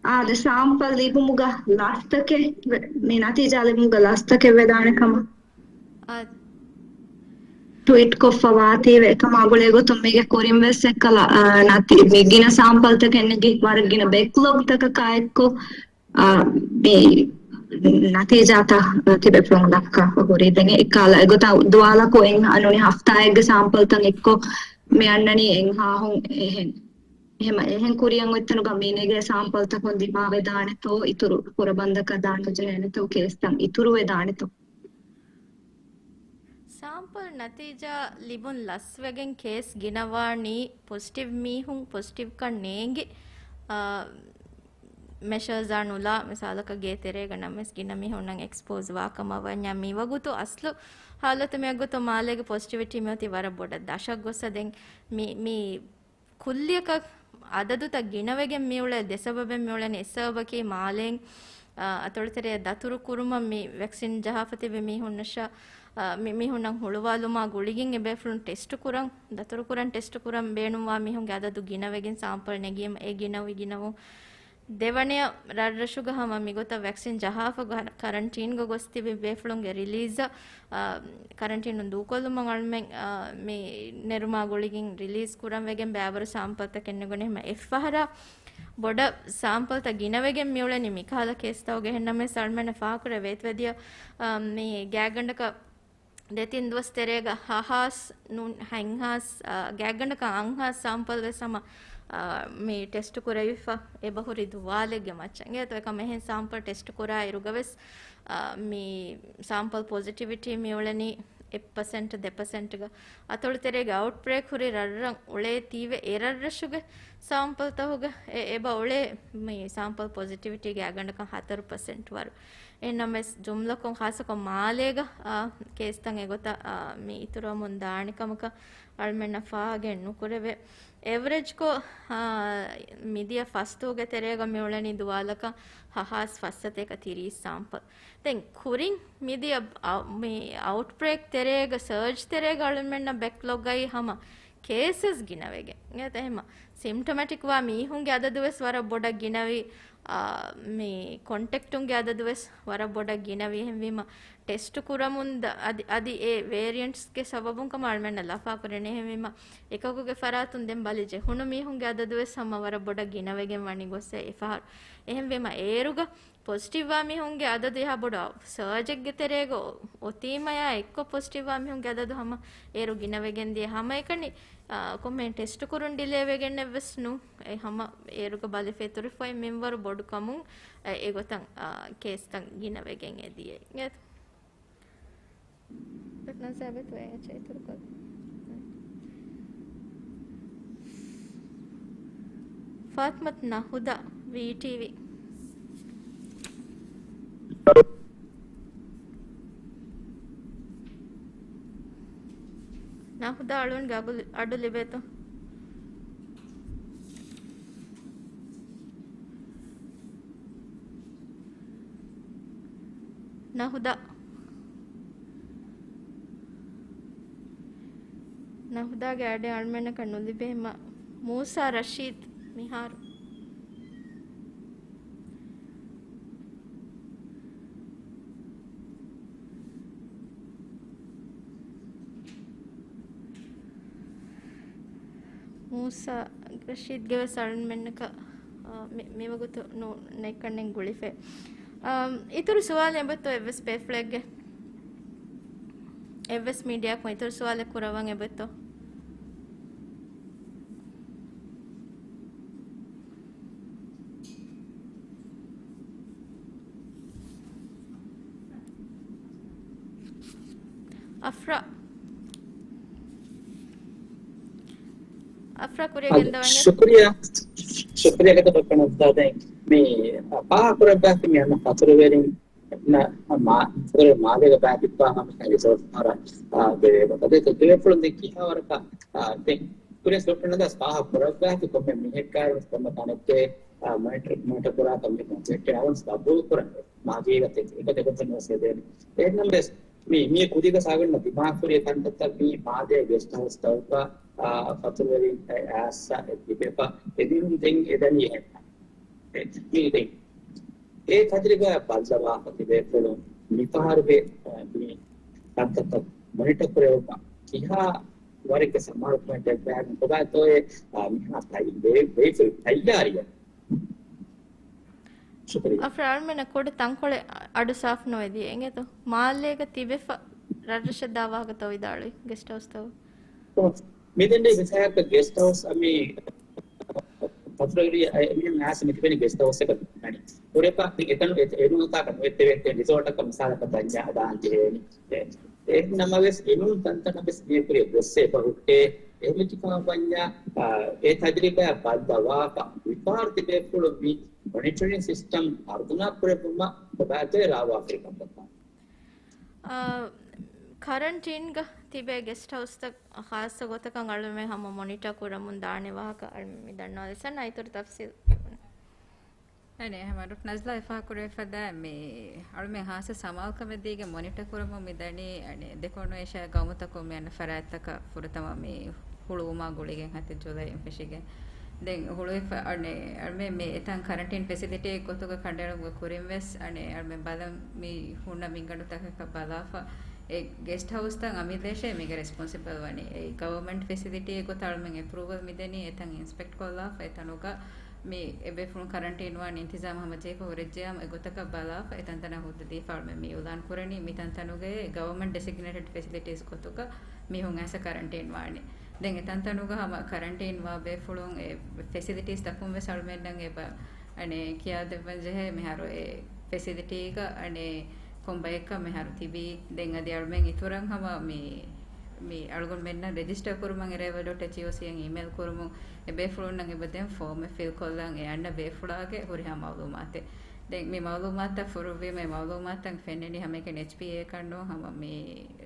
އާދެ، ސާމްޕަލް ލިބުމުގަ ލަސްތަކެއް ވެ-، މި ނަތީޖާ ލިބުމުގަ ލަސްތަކެއް ވެދާނެ ކަމަށް އާ، ޓްވީޓް ކޮށްފަ ވާތީވެ. އެކަމާ ގުޅޭ ގޮތުން މީގެ ކުރިން ވެސް އެއްކަލަ، އާ، ނަތި-، މި ގިނަ ސާމްޕަލްތަކެއް ނެގި ވަރަށް ގިނަ ބެކްލޮގްތަކަކާ އެއްކޮށް، އާ، މި ނަތީޖާތައް ތިބޭފުޅުން ދައްކާފަ ހުރީ. ދެން އެއްކާލަ އެގޮތަށް ދުވާލަކު އެއްހާ ނޫނީ ހަފްތާއެއްގެ ސާމްޕަލްތައް އެއްކޮށް މި އަންނަނީ އެއްހާހުން އެހެން. އެހެމަ އެހެން ކުރިއަށް އޮތްތަނުގަ މި ނެގޭ ސާމްޕަލްތަކުން ދިމާވެދާނެތޯ އިތުރު ފުރަބަންދަކަށް ދާން ނުޖެހޭނެތޯ ކޭސްތައް އިތުރުވެދާނެތޯ؟ ސާމްޕަލް ނަތީޖާ ލިބުން ލަސްވެގެން ކޭސް ގިނަވާނީ ޕޮޒިޓިވް މީހުން ޕޮޒިޓިވްކަން ނޭނގި، އާ، މެޝަރސްއާ ނުލާ، މިސާލަކަށް ގޭ ތެރޭގަ ނަމަވެސް ގިނަ މީހުންނަށް އެކްސްޕޯޒް ވާ ކަމަށް ވަންޏާ މިވަގުތު އަސްލު ހާލަތު މިވަގުތު މާލޭގެ ޕޮޒިޓިވިޓީ މިއޮތީ ވަރަށް ބޮޑަށް ދަށަށް ގޮސް ދެން މި، މި ކުއްލިއަކަށް އަދަދުތައް ގިނަވެގެން މިއުޅޭ ދެ ސަބަބެއް މިއުޅެނީ. އެއް ސަބަބަކީ މާލޭން އަތޮޅުތެރެއަށް ދަތުރު ކުރުމަށް މި ވެކްސިން ޖަހާފަ ތިބި މީހުންނަށާ، އާ، މި މީހުންނަށް ހުޅުވާލުމާ ގުޅިގެން އެބޭފުޅުން ޓެސްޓު ކުރަން، ދަތުރު ކުރަން ޓެސްޓު ކުރަން ބޭނުންވާ މީހުންގެ އަދަދު ގިނަވެގެން ސާމްޕަލް ނެގީމަ އެ ގިނަވި ގިނަވުން. ދެވަނަޔަށް ރަށްރަށުގަ ހަމަ މިގޮތަށް ވެކްސިން ޖަހާފަ ކަ-، ކަރަންޓީންގަ ގޮސް ތިބި ބޭފުޅުންގެ ރިލީޒަށް، އާ، ކަރަންޓީނުން ދޫކޮށްލުމަށް އަޅުމެން، އާ، މި ނެރުމާ ގުޅިގެން ރިލީޒް ކުރަން ވެގެން ބައިވަރު ސާމްޕަލްތަކެއް ނެގުނެ. ހަމަ އެއްފަހަރާ ބޮޑަށް ސާމްޕަލްތައް ގިނަވެގެން މިއުޅެނީ މިކަހަލަ ކޭސްތަކުގެ. އެހެންނަމަވެސް އަޅުމެންނަށް ފާހަގަކުރެވޭތި ވެދިޔަ، އާ، މި ގާތްގަނޑަކަށް ދެތިން ދުވަސް ތެރޭގަ ހަހާސް ނޫން، ހަތްހާސް، އާ، ގާތްގަނޑަކަށް އަށްހާސް ސާމްޕަލް ވެސް ހަމަ، އާ، މި ޓެސްޓު ކުރެވިފަ އެބަހުރި ދުވާލެއްގެ މައްޗަށް. އެ އެކަމަށް އެހެން ސާމްޕަލް ޓެސްޓު ކުރާ އިރުގަވެސް، އާ، މި ސާމްޕަލް ޕޮޒިޓިވިޓީ މިއުޅެނީ އެއް ޕަސެންޓް ދެ ޕަސެންޓްގަ. އަތޮޅުތެރޭގެ އައުޓްބްރޭކް ހުރި ރަށްރަށް އުޅޭތީވެ އެ ރަށްރަށުގެ ސާމްޕަލްތަކުގަ އެ-، އެބަ އުޅޭ މި ސާމްޕަލް ޕޮޒިޓިވިޓީގެ ގާތްގަނޑަކަށް ހަތަރު ޕަސެންޓް ވަރު. އެހެންނަމަވެސް ޖުމްލަކޮށް ޚާއްޞަކޮށް މާލޭގަ، އާ، ކޭސްތައް އެގޮތަށް، އާ، މި އިތުރުވަމުން ދާނެ ކަމަކަށް އަޅުމެންނަށް ފާހަގައެއް ނުކުރެވޭ. އެވްރެޖްކޮށް، އާ، މިދިޔަ ފަސްދުވަހުގެ ތެރޭގަ މިއުޅެނީ ދުވާލަކަށް ހަހާސް ފައްސަތޭކަ ތިރީސް ސާމްޕަލް. ދެން ކުރިން މިދިޔަ އަ-، މި އައުޓްބްރޭކް ތެރޭގަ، ސަރޖް ތެރޭގަ އަޅުމެންނަށް ބެކްލޮގް އައީ ހަމަ ކޭސަސް ގިނަވެގެން. އެހެމަ ސިމްޓޮމެޓިކް ވާ މީހުންގެ އަދަދު ވެސް ވަރަށް ބޮޑަށް ގިނަވި، އާ، މި ކޮންޓެކްޓުންގެ އަދަދު ވެސް ވަރަށް ބޮޑަށް ގިނަވި. އެހެންވީމަ ޓެސްޓު ކުރަމުން ދަ-، އަދި، އަދި އެ ވޭރިއަންޓްސްގެ ސަބަބުން ކަމަށް އަޅުމެންނަށް ލަފާކުރެނީ. އެހެންވީމަ އެކަކުގެ ފަރާތުން ދެން ބަލި ޖެހުނު މީހުންގެ އަދަދު ވެސް ހަމަ ވަރަށް ބޮޑަށް ގިނަވެގެން ވަނީ ގޮއްސަ އެފަހަރު. އެހެންވީމަ އޭރުގަ ޕޮޒިޓިވް ވާ މީހުންގެ އަދަދު އެހާ ބޮޑު ސަރޖެއްގެ ތެރޭގަ އޮ-، އޮތީމަޔާ އެއްކޮށް ޕޮޒިޓިވް ވާ މީހުންގެ އަދަދު ހަމަ އޭރު ގިނަވެގެން ދިޔަ. ހަމަ އެކަނި، އާ، ކޮންމެހެން ޓެސްޓު ކުރުން ޑިލޭ ވެގެންނެއް ވެސް ނޫން. އެ ހަމަ އޭރުގަ ބަލި ފެތުރިފައި މިންވަރު ބޮޑު ކަމުން، އެ، އެގޮތަށް، އާ، ކޭސްތައް ގިނަވެގެން އެ ދިޔަ. ނަޒާބެތު އެ އެޗް އިތުރުކޮށް. ފާތިމަތު ނަހުދާ، ވީޓީވީ. ނަހުދާ އަޅުންގެ އަގު-، އަޑު ލިބޭތޯ؟ ނަހުދާ. ނަހުދާގެ އަޑެއް އަޅުމެންނަކަށް ނުލިބޭ. މަ-، މޫސާ ރަޝީދު މިހާރު. މޫސާ ރަޝީދުގެ ވެސް އަޅުމެންނަކަށް، އާ، މި-، މިވަގުތު ނޫ-، ނެތްކަންނެއް ގުޅިފައި. އާ، އިތުރު ސުވާލެއް އެބައޮތްތޯ އެއްވެސް ޕޭފްލެޓްގެ؟ އެއްވެސް މީޑިއާއަކުން އިތުރު ސުވާލެއް ކުރައްވަން އެބައޮތްތޯ؟ އަފްރާ. އަފްރާ ކުރިއަށް އަދި ގެންދަވަން. ޝުކުރިއްޔާ. ޝުކުރިއްޔާ ގަދަ ބައްކަން އުސްތާދަށް. މި ފާހަގަކުރައްވާފި މި ހަމަ ފަތުރުވެރިން ނަ-، މާ-، ފަތުރުވެރި މާލޭގަ ބާތިއްބާ ހަމަ ރިސޯޓް ހަރަ، އާ، ދެވޭ ގޮތަށް. ދެ-، ދެވޭފުޅުން ދެން ކިހާވަރަކަށް، އާ، ދެން ކުރިއަށް ސޮފްޓްވެއާ ދާސް ފާހަގަކުރައްވާފި ކޮންމެ މީހެއްގައި ކޮންމެ ތަނެއްގެ، އާ، މޮނިޓަރ، މޮނިޓަރ ކުރާ ކަމެއް ނުވޭ. އެއަށް އަވަންސް ގަބޫލު ކުރަން މާގީގަ ތެ-، އެކަ ދެގޮތަށް ނުވެސް އެދޭނެ. އެހެންނަމަވެސް، މި، މި ކުދީގަ ސާގަންނަށް ދިމާކުރި ކަންތައްތައް މި މާލޭ ގެސްޓް ހައުސްތަކުގަ، އާ، ފަތުރުވެރިން އައި އައިސް އެ ތިބެފަ އެ މީހުން ދެން އެދަނީ އެހެން. މި ދެން އެ ތަޖުރިބާ ބައްލަވާފަ ތިބޭފުޅުން މިފަހަރުގެ، އާ، މި ކަންތައްތައް މޮނިޓަ ކުރެވުމަށް ކިހާ ވަރެއްގެ ސަމާލުކަމެއް ދެއްވާގެން ކޮބާތޯއޭ، އާ، މިހާ ތައް-، ބޭ-، ބޭފުޅު ތައްޔާރިއެއް. ޝުކުރިއްޔާ. އަފްރާ އަޅުމެންނަށް ކުޑަ ތަންކޮޅެއް އަޑު ސާފު ނުވެދިޔަ އިނގޭތޯ؟ މާލޭގަ ތިބެފަ ރަށްރަށަށް ދާ ވާހަކަތައް ވިދާޅުވި ގެސްޓް ހައުސްތަކު. މިދެންނެ މިސާލަކަށް ގެސްޓް ހައުސް އަ، މި ފަތުރުވެރި އެ-، މި މާސް މި ތިބެނީ ގެސްޓް ހައުސް އެކަށް ދަނީ. ހުރެފަ މި އެތަނު އެ-، އެނޫންތާކަށް ނުވެތެވެ ރިސޯޓަކަށް މިސާލަކަށް ދަންޏާ ހަދާން ޖެހޭނީ. އެ-، އެހެން ނަމަވެސް އެނޫން ތަންތަނަށް ވެސް މި ކުރި ގޮއްސޭ ބަހުއްޓޭ. އެހެންވެއްޖިކަމަށް ވަންޏާ، އާ، އެ ތަޖުރިބާ ބައްލަވާފަ މިފަހަރު ތިބޭފުޅުން މި މޮނިޓަރިން ސިސްޓަމް ހަރުދަނާ ކުރެއްވުމަށް ކޮބާތޯއޭ ރާވާފައި ކަންތައްތައް؟ އާ، ކަރަންޓީންގަ ތިބޭ ގެސްޓް ހައުސްތައް ޚާއްޞަ ގޮތަކަށް އަޅުމެން ހަމަ މޮނިޓަ ކުރަމުން ދާނެ ވާހަކަ އަޅުމެން މި ދަންނަވާލަސް އަންނަ އިތުރު ތަފްސީލް. އަނެއް އެހެމަ ޑޮކްޓަރ ނަޒްލާ އެފާ ކުރެވިފަދަ މި އަޅުމެން ހާއްސަ ސަމާލުކަމެއް ދީގެން މޮނިޓަ ކުރަމުން މި ދަނީ، އަނެއް ދެކޮޅު އޭޝިއާ ގައުމުތަކުން މި އަންނަ ފަރާތްތަކަށް ފުރަތަމަ މި ހުޅުވުމާ ގުޅިގެން ހަތެއް ޖުލައި އިންފެށިގެން. ދެން ހުޅުވިފަ އަނެއް އަޅުމެން މި އެތަން ކަރަންޓީން ފެސިލިޓީ ގޮތުގަ ކަނޑައެޅުމުގެ ކުރިން ވެސް އަނެއް އަޅުމެން ބަލަން މި ހުންނަ މިންގަނޑުތަކަކަށް ބަލާފަ. އެ ގެސްޓް ހައުސްތައް އަމިއްލައި އޭޝިއާ މީގެ ރެސްޕޮންސިބަލް ވަނީ. އެ ގަވަރމަންޓް ފެސިލިޓީ ގޮތަށް އަޅުމެން އެޕްރޫވަލް މިދެނީ އެތަން އިންސްޕެކްޓް ކޮށްލާފަ އެތަނުގަ މި އެބޭފުޅުން ކަރަންޓީން ވާން އިންތިޒާމް ހަމަޖެހިފަ ހުރެއްޖެޔާމު އެގޮތަކަށް ބަލާފަ އެތަންތަނަށް ހުއްދަ ދީފަ އަޅުމެން މި އިއުލާން ކުރަނީ. މިތަންތަނުގައި ގަވަމަންޓް ޑެސިގްނޭޓެޑް ފެސިލިޓީސް ގޮތުގަ މީހުން އައިސް ކަރަންޓީން ވާނީ. ދެން އެތަންތަނުގަ ހަމަ ކަރަންޓީން ވާ ބޭފުޅުން އެ ފެސިލިޓީސް ތަކުން ވެސް އަޅުމެންނަށް އެބަ އަނެއް ކިޔާދެއްވަން ޖެހޭ މިހާރު އެ ފެސިލިޓީގަ އަނެއް ކޮން ބަޔަކަށް މިހާރު ތިބީ. ދެން އަދި އަޅުމެން އިތުރަށް ހަމަ މި މި އަޅުގަނޑުމެންނަށް ރެޖިސްޓަރ ކުރުމަށް އެރައިވަލް ޑޮޓް އެޗްއީއޯސީއަށް އީމެއިލް ކުރުމުން އެބޭފުޅުންނަށް އެބަ ދެން ފޯމެއް ފިލް ކޮށްލަން އެ އަންނަ ބޭފުޅާގެ ހުރިހާ މައުލޫމާތެއް. ދެން މި މައުލޫމާތަށް ފުރުއްވީމަ އެ މައުލޫމާތަށް ފެންނަނީ ހަމައެކަނި އެޗްޕީއޭ ކަންނޫން ހަމަ މި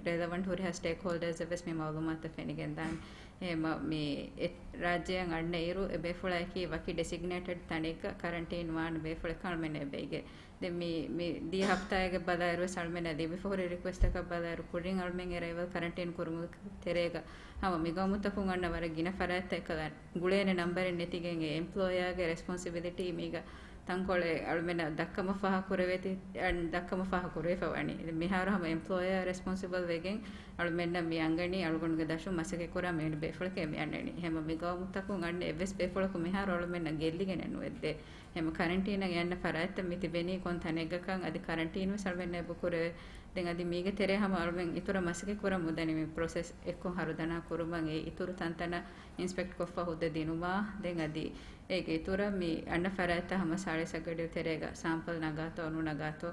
ރެލަވަންޓް ހުރިހާ ސްޓޭކް ހޯލްޑަރސް ވެސް މި މައުލޫމާތަށް ފެނިގެންދާނެ. އެހެމަ މި އެ ރާއްޖެއަށް އަންނަ އިރު އެ ބޭފުޅާއެކީ ވަކި ޑެސިގްނޭޓެޑް ތަނެއްގަ ކަރަންޓީން ވާން ބޭފުޅެއް ކަމެއް އެބައިގެ. ދެން މި، މި ދިޔަ ހަފްތާއެއްގެ ބަލާއިރުވެސް އަޅުމެންނަށް ލިބިފަހުރި ރިކުއެސްޓަކަށް ބަލާއިރު ކުރިން އަޅުމެން އެރައިވަލް ކަރަންޓީން ކުރުމުގެ ތެރޭގަ ހަމަ މިގައުމުތަކުން އަންނަ ވަރަށް ގިނަ ފަރާތްތައް އެކަލަ ގުޅޭނެ ނަންބަރެއް ނެތިގެން އެ އެމްޕްލޯޔާގެ ރެސްޕޮންސިބިލިޓީ މީގަ ތަންކޮޅެއް އަޅުމެންނަށް ދައްކަމަށް ފާހަ ކުރެވޭތީ، އަން، ދައްކަމަށް ފާހަ ކުރެވިފަ ވަނީ. މިހާރު ހަމަ އެމްޕްލޯޔާ ރެސްޕޮންސިބަލް ވެގެން އަޅުމެންނަށް މި އަންގަނީ އަޅުގަނޑުގެ ދަށުން މަސައްކަތް ކުރާ މިވެނި ބޭފުޅެކޭ މި އަންނަނީ. ހަމަ މިގައުމުތަކުން އަންނަ އެއްވެސް ބޭފުޅަކު މިހާރު އަޅުމެންނަށް ގެއްލިގެނެއް ނުވެއްދޭ. ހަމަ ކަރަންޓީނަށް އަންނަ ފަރާތްތައް މި ތިބެނީ ކޮން ތަނެއްގަކަން އަދި ކަރަންޓީން ވެސް އަޅުމެންނަށް އެބަ ކުރެވޭ. ދެން އަދި މީގެ ތެރޭ ހަމަ އަޅުމެން އިތުރަށް މަސައްކަތް ކުރަމުން ދަނީ މި ޕްރޮސެސް އެއްކޮށް ހަރުދަނާ ކުރުމަށް އެ އިތުރު ތަންތަނަށް އިންސްޕެކްޓް ކޮށްފަ ހުއްދަ ދިނުމާ. ދެން އަދި އޭގެ އިތުރަށް މި އަންނަ ފަރާތްތައް ހަމަ ސާޅީސް އަށް ގަޑިއިރު ތެރޭގަ ސާމްޕަލް ނަގާތޯ ނުނަގާތޯ.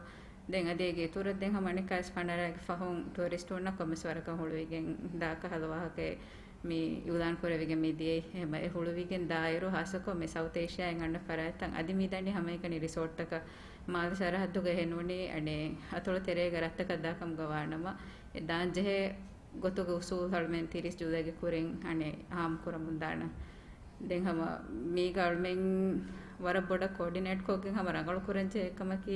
ދެން އަދި އޭގެ އިތުރަށް ދެން ހަމަ އަނެއްކާވެސް ފަނަރައިގެ ފަހުން ޓޫރިސްޓުންނަށް ކޮންމެސް ވަރަކަށް ހުޅުވިގެން ދާ ކަހަލަ ވާހަކައެއް މި އިއުލާން ކުރެވިގެން މި ދިޔައީ. ހަމަ އެ ހުޅުވިގެން ދާއިރު ހާއްސަކޮށް މި ސައުތް އޭޝިއާއިން އަންނަ ފަރާތްތައް އަދި މި ދަނީ ހަމައެކަނި ރިސޯޓްތަކަށް މާލެ ސަރަހައްދުގަ އެހެންނޫނީ އަނެއް އަތޮޅު ތެރޭގަ ރަށްތަކަށް ދާ ކަމުގަ ވާނަމަ، އެ ދާން ޖެހޭ ގޮތުގެ އުސޫލް އަޅުމެން ތިރީސް ޖުލައިގެ ކުރިން އަނެއް އާއްމު ކުރަމުން ދާނަން. ދެން ހަމަ މީގަ އަޅުމެން ވަރަށް ބޮޑަށް ކޯޑިނޭޓް ކޮށްގެން ހަމަ ރަނގަޅު ކުރަން ޖެހޭ އެކަމަކީ،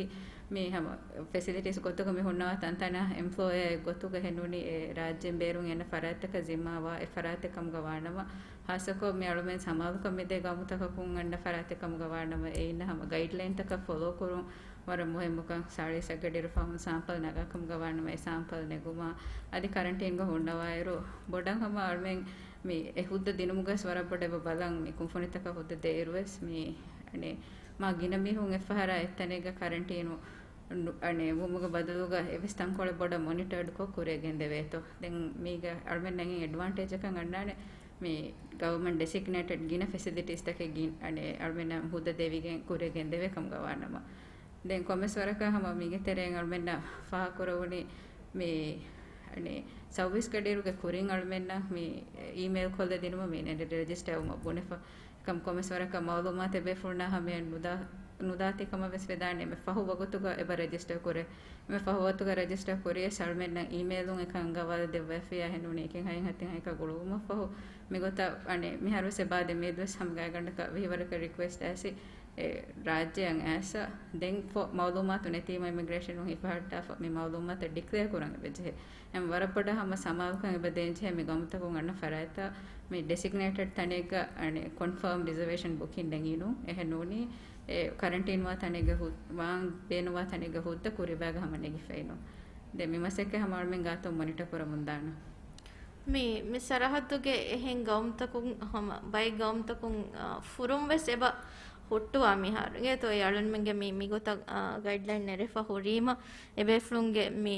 މި ހަމަ ފެސިލިޓީސް ގޮތުގަ މި ހުންނަވާ ތަންތަނަށް އެމްޕްލޯޔާއެއް ގޮތުގަ އެހެންނޫނީ އެ ރާއްޖޭން ބޭރުން އެންނަ ފަރާތްތަކަށް ޒިންމާވާ އެ ފަރާތެއް ކަމުގަ ވާނަމަ، ހާއްސަކޮށް މި އަޅުމެން ސަމާލުކަން މިދޭ ގައުމުތަކަކުން އަންނަ ފަރާތެއް ކަމުގަ ވާނަމަ، އެއިންނަށް ހަމަ ގައިޑްލައިންތަކަށް ފޮލޯ ކުރުން ވަރަށް މުހިއްމުކަން. ސާޅީސް އަށް ގަޑިއިރު ފަހުން ސާމްޕަލް ނަގާ ކަމުގަ ވާނަމަ، އެ ސާމްޕަލް ނެގުމާ، އަދި ކަރަންޓީންގަ ހުންނަވާއިރު، ބޮޑަށް ހަމަ އަޅުމެން މި އެ ހުއްދަ ދިނުމުގަސް ވަރަށް ބޮޑަށް އެބަ ބަލަން. މި ކުންފުނިތަކަށް ހުއްދަ ދޭއިރުވެސް މި އަނެއް މާ ގިނަ މީހުން އެއްފަހަރާ އެއްތަނެއްގަ ކަރަންޓީނު ނު-، އަނެއް ވުމުގެ ބަދަލުގަ އެވެސް ތަންކޮޅެއް ބޮޑަށް މޮނިޓަރޑްކޮށް ކުރިއަށް ގެންދެވޭތޯ. ދެން މީގަ އަޅުމެންނަށް އެޑްވާންޓޭޖަކަށް އަންނާނެ މި ގަވަމަންޓް ޑެސިގްނޭޓެޑް ގިނަ ފެސިލިޓީސްތަކެއް ގިން-، އަނެއް އަޅުމެންނަށް ހުއްދަ ދެވިގެން ކުރިއަށް ގެންދެވޭ ކަމުގަ ވާނަމަ. ދެން ކޮންމެސް ވަރަކަށް ހަމަ މީގެ ތެރެއިން އަޅުމެންނަށް ފާހަގަކުރެވުނީ މި، އަނެއް، ސައުވީސް ގަޑިއިރުގެ ކުރިން އަޅުމެންނަށް މި އީމެއިލް ކޮށްލަ ދިނުމަށް މި ރެޖިސްޓަރ ވުމަށް ބުނެފަ. ކަމް ކޮންމެސް ވަރަކަށް މައުލޫމާތެއް ބޭފުޅުންނާ ހަމަޔަށް ނުދާ، ނުދާތީ ކަމަށް ވެސް ވެދާނެ. އެންމެ ފަހު ވަގުތުގަ އެބަ ރެޖިސްޓަރ ކުރޭ. އެންމެ ފަހު ވަގުތުގަ ރެޖިސްޓަރ ކުރިޔަސް އަޅުމެންނަށް އީމެއިލުން އެކަން އަންގަވާލަ ދެއްވައިފިއްޔާ އެހެންނޫނީ އެކެއް ހައިހަތިން ހައިކަށް ގުޅުވުމަށް ފަހު މިގޮތަށް އަނެއް މިހާރުވެސް އެބާދެ މިއަދުވެސް ހަމަ ގާތްގަނޑަކަށް ވީވަރަކަށް ރިކުއެސްޓް އައިސް އެ ރާއްޖެއަށް އައިސް ދެން ފޮ-، މައުލޫމާތު ނެތީމަ އިމިގްރޭޝަނުން ހިފަހައްޓާފަ މި މައުލޫމާތަށް ޑިކްލެއާ ކުރަން އެބަޖެހޭ. އެމް ވަރަށް ބޮޑަށް ހަމަ ސަމާލުކަން އެބަ ދޭންޖެހޭ މި ގައުމުތަކުން އަންނަ ފަރާތްތައް މި ޑެސިގްނޭޓެޑް ތަނެއްގަ އަނެއް ކޮންފާމް ރިޒަވޭޝަން ބުކިން ނެގީނު. އެހެން ނޫނީ އެ ކަރަންޓީންވާ ތަނެއްގަ ހު-، ވާން ބޭނުންވާ ތަނެއްގަ ހުއްދަ ކުރިބާގަ ހަމަ ނެގިފައިނު. ދެން މި މަސައްކަތް ހަމަ އަޅުމެން ގާތުން މޮނިޓަ ކުރަމުން ދާނަ. މި، މި ސަރަހައްދުގެ އެހެން ގައުމުތަކުން ހަމަ ބައެއް ގައުމުތަކުން، އާ، ފުރުން ވެސް އެބަ ހުއްޓުވާ މިހާރު. އިނގޭތޯ އެ އަޅުންމެންގެ މި، މިގޮތަށް، އާ، ގައިޑްލައިން ނެރެފަ ހުރީމަ އެބޭފުޅުންގެ މި،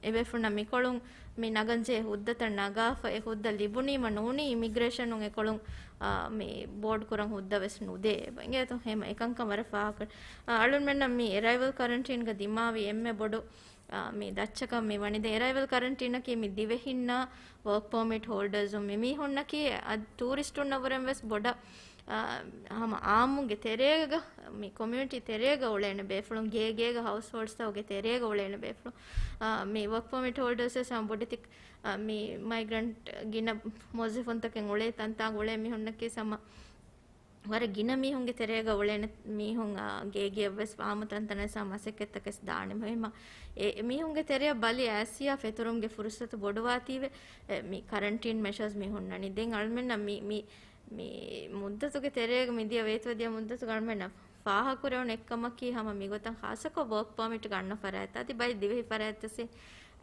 އެބޭފުޅުންނަށް މިކޮޅުން މި ނަގަންޖެހޭ ހުއްދަތައް ނަގާފަ އެ ހުއްދަ ލިބުނީމަ ނޫނީ އިމިގްރޭޝަނުން އެކޮޅުން، އާ، މި ބޯޑް ކުރަން ހުއްދަ ވެސް ނުދޭ. އެބަ އިނގޭތޯ ހަމަ އެކަންކަން ވަރަށް ފާހަގަ. އާ، އަޅުންމެންނަށް މި އެރައިވަލް ކަރަންޓީންގަ ދިމާވި އެންމެ ބޮޑު އާ، މި ދައްޗަކަށް މި ވަނީ. ދެން އެރައިވަލް ކަރަންޓީނަކީ މި ދިވެހިންނާ ވޯކް ޕަރމިޓް ހޯލްޑަރސް މި މީހުންނަކީ އަދި ޓޫރިސްޓުންނަށްވުރެން ވެސް ބޮޑަށް، އާ، ހަމަ އާއްމުގެ ތެރޭގަ މި ކޮމިއުނިޓީ ތެރޭގަ އުޅޭނެ ބޭފުޅުން، ގޭ ގޭގަ ހައުސްހޯލްޑްސްތަކުގެ ތެރޭގަ އުޅޭނެ ބޭފުޅުން، އާ، މި ވޯކް ޕަރމިޓް ހޯލްޑަރސް ވެސް ހަމަ ބޮޑެތި، އާ، މި މައިގްރަންޓް ގިނަ މުވައްޒަފުންތަކެއް އުޅޭ ތަންތާގަ އުޅޭ މީހުންނަކީ ހަމަ ވަރަށް ގިނަ މީހުންގެ ތެރޭގަ އުޅޭނެ މީހުން، އާ، ގޭގެއަށްވެސް ވާމު ތަންތަނަށް ވެސް މަސައްކަތްތަކެސް ދާނެ. އެހެންވީމަ އެ މީހުންގެ ތެރެއަށް ބަލި އައިސް ފެތުރުމުގެ ފުރުސަތު ބޮޑުވާތީވެ، އެ، މި ކަރަންޓީން މެޝާސް މި ހުންނަނީ. ދެން އަޅުމެންނަށް މި، މި، މި މުއްދަތުގެ ތެރޭގަ މިދިޔަ ވޭތުވެދިޔަ މުއްދަތުގަ އަޅުމެންނަށް ފާހަގަކުރެވުނު އެއްކަމަކީ ހަމަ މިގޮތަށް ޚާއްޞަކޮށް ވޯކް ޕާމިޓް ގަންނަ ފަރާތްތައް އަދި ބައެއް ދިވެހި ފަރާތްތައް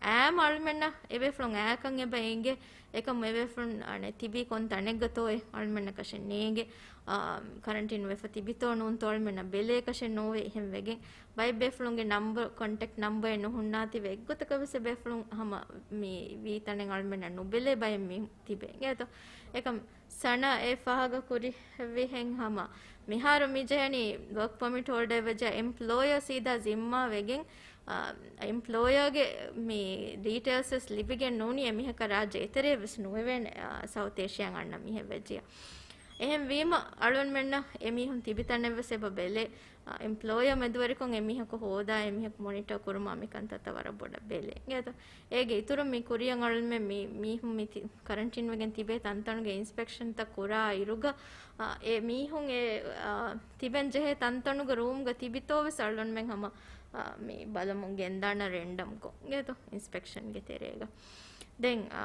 އައިމަ އަޅުމެންނަށް އެބޭފުޅުން އައިކަން އެބަ އެނގޭ. އެކަމު އެބޭފުޅުން އަނެއް ތިބީ ކޮން ތަނެއްގަތޯއޭ އަޅުމެންނަކަށެއް ނޭނގެ. އާ، ކަރަންޓީން ވެފަ ތިބިތޯ ނޫންތޯ އަޅުމެންނަށް ބެލޭކަށެއް ނޯވޭ. އެހެން ވެގެން ބައެއް ބޭފުޅުންގެ ނަމްބަރު، ކޮންޓެކްޓް ނަމްބަރެއް ނުހުންނާތީވެ އެއްގޮތަކަށް ވެސް އެބޭފުޅުން ހަމަ މި ވީ ތަނެއް އަޅުމެންނަށް ނުބެލޭ ބައެއް މީހުން ތިބޭ. އިނގޭތޯ؟ އެކަމް ސަނާ އެ ފާހަގަ ކުރިހެއްވިހެން ހަމަ މިހާރު މި ޖެހެނީ ވޯކް ޕާމިޓް ހޯލްޑަރ ވެއްޖެ އެމްޕްލޯޔަ ސީދާ ޒިންމާ ވެގެން، އާ، އެމްޕްލޯޔަރގެ މި ޑީޓެއިލްސް ވެސް ލިބިގެން ނޫނީ އެމީހަކަށް ރާއްޖެ އެތެރޭ ވެސް ނުވެވޭނެ، އާ، ސައުތް އޭޝިއާއިން އަންނަ މީހެއް ވެއްޖިޔާ. އެހެން ވީމަ އަޅުންމެންނަށް އެމީހުން ތިބި ތަނެއް ވެސް އެބަ ބެލޭ. އާ، އެމްޕްލޯޔަ މެދުވެރިކޮށް އެމީހަކު ހޯދާ، އެމީހަކު މޮނިޓަ ކުރުމާ މި ކަންތައްތައް ވަރަށް ބޮޑަށް ބެލޭ. އިނގޭތޯ؟ އޭގެ އިތުރުން މި ކުރިޔަށް އަޅުންމެން މި މީހުން މި ތި-، ކަރަންޓީން ވެގެން ތިބޭ ތަންތަނުގެ އިންސްޕެކްޝަންތައް ކުރާ އިރުގަ، އާ، އެ މީހުން އެ، އާ، ތިބެން ޖެހޭ ތަންތަނުގެ ރޫމްގަ ތިބިތޯ ވެސް އަޅުންމެން ހަމަ، އާ، މި ބަލަމުން ގެންދާނަ ރެންޑަމްކޮށް. އިނގޭތޯ؟ އިންސްޕެކްޝަންގެ ތެރޭގަ. ދެން، އާ،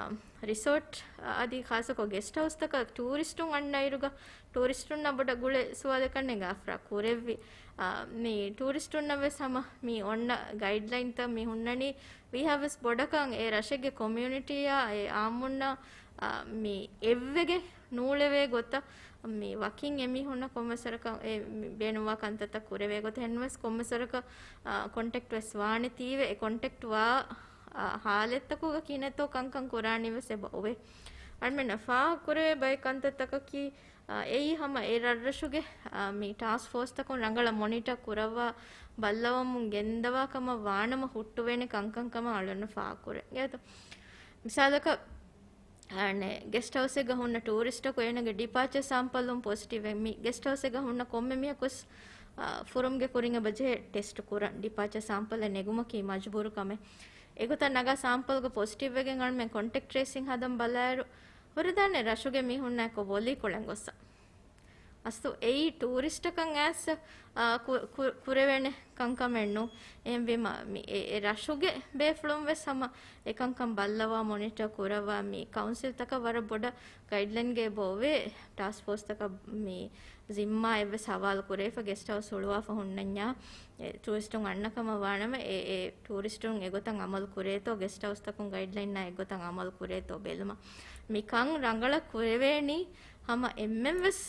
ރިސޯޓް، އާ، އަދި ޚާއްޞަކޮށް ގެސްޓް ހައުސްތަކަށް ޓޫރިސްޓުން އަންނަ އިރުގަ، ޓޫރިސްޓުންނަށް ބޮޑަށް ގުޅޭ ސުވާލެއް ކަންނޭނގެ އާފްރާ ކުރެއްވި. އާ، މި ޓޫރިސްޓުންނަށް ވެސް ހަމަ މި އޮންނަ ގައިޑްލައިންތައް މި ހުންނަނީ ވީހާވެސް ބޮޑަކަށް އެ ރަށެއްގެ ކޮމިއުނިޓީއާ އެ އާއްމުންނާ، އާ، މި އެއްވެގެން ނޫޅެވޭ ގޮތަށް މި ވަކިން އެމީހުންނަށް ކޮންމެސްވަރަކަށް އެ މި ބޭނުންވާ ކަންތައްތައް ކުރެވޭ ގޮތަށް އެހެންވެސް ކޮންމެސްވަރަކަށް، އާ، ކޮންޓެކްޓް ވެސް ވާނެތީވެ އެ ކޮންޓެކްޓް ވާ، އާ، ހާލަތްތަކުގަ ކިހިނެއްތޯ ކަންކަން ކުރާނީ ވެސް އެބަ އޮވޭ. އަޅުމެންނަށް ފާހަގަ ކުރެވޭ ބައެއް ކަންތައްތަކަކީ، އާ، އެއީ ހަމަ އެ ރަށްރަށުގެ، އާ، މި ޓާސްކް ފޯސްތަކުން ރަނގަޅަށް މޮނިޓަ ކުރައްވާ ބައްލަވަމުން ގެންދަވާ ކަމަށް ވާނަމަ ހުއްޓުވޭނެ ކަންކަން ކަމަށް އަޅުން ފާހަގަ ކުރޭ. އިނގޭތޯ؟ މިސާލަކަށް، އަނެއް ގެސްޓް ހައުސެއްގަ ހުންނަ ޓޫރިސްޓަކު އޭނަގެ ޑިޕާޗަރ ސާމްޕަލުން ޕޮޒިޓިވް އެއް މި ގެސްޓް ހައުސެއްގަ ހުންނަ ކޮންމެ މީހަކުސް، އާ، ފުރުމްގެ ކުރިން އެބަ ޖެހޭ ޓެސްޓް ކުރަން ޑިޕާޗަރ ސާމްޕަލެއް ނެގުމަކީ މަޖުބޫރު ކަމެއް. އެގޮތަށް ނަގާ ސާމްޕަލްގަ ޕޮޒިޓިވް ވެގެން އަޅުމެން ކޮންޓެކްޓް ޓްރޭސިން ހަދަން ބަލާއިރު، ހުރެދާނެ ރަށުގެ މީހުންނާއެކު ވޮލީ ކުޅެން ގޮއްސަ. އަސްލު އެއީ ޓޫރިސްޓަކަށް އައިސް، އާ، ކު-، ކު-، ކުރެވޭނެ ކަންކަމެއް ނޫން. އެހެންވީމަ، މި އެ، އެ ރަށުގެ ބޭފުޅުން ވެސް ހަމަ އެކަންކަން ބައްލަވާ، މޮނިޓަ ކުރައްވާ، މި ކައުންސިލްތަކަށް ވަރަށް ބޮޑަށް ގައިޑްލައިންގެ އެބަ އޮވޭ. ޓާސްކް ފޯސްތަކަށް މި ޒިންމާ އެއްވެސް ހަވާލު ކުރެވިފަ ގެސްޓް ހައުސް ހުޅުވާފަ ހުންނަންޏާ، އެ، ޓޫރިސްޓުން އަންނަ ކަމަށް ވާނަމަ، އެ، އެ ޓޫރިސްޓުން އެގޮތަށް އަމަލު ކުރޭތޯ، ގެސްޓް ހައުސްތަކުން ގައިޑްލައިންނާ އެއްގޮތަށް އަމަލު ކުރޭތޯ ބެލުމަށް. މިކަން ރަނގަޅަށް ކުރެވޭނީ ހަމަ އެންމެން ވެސް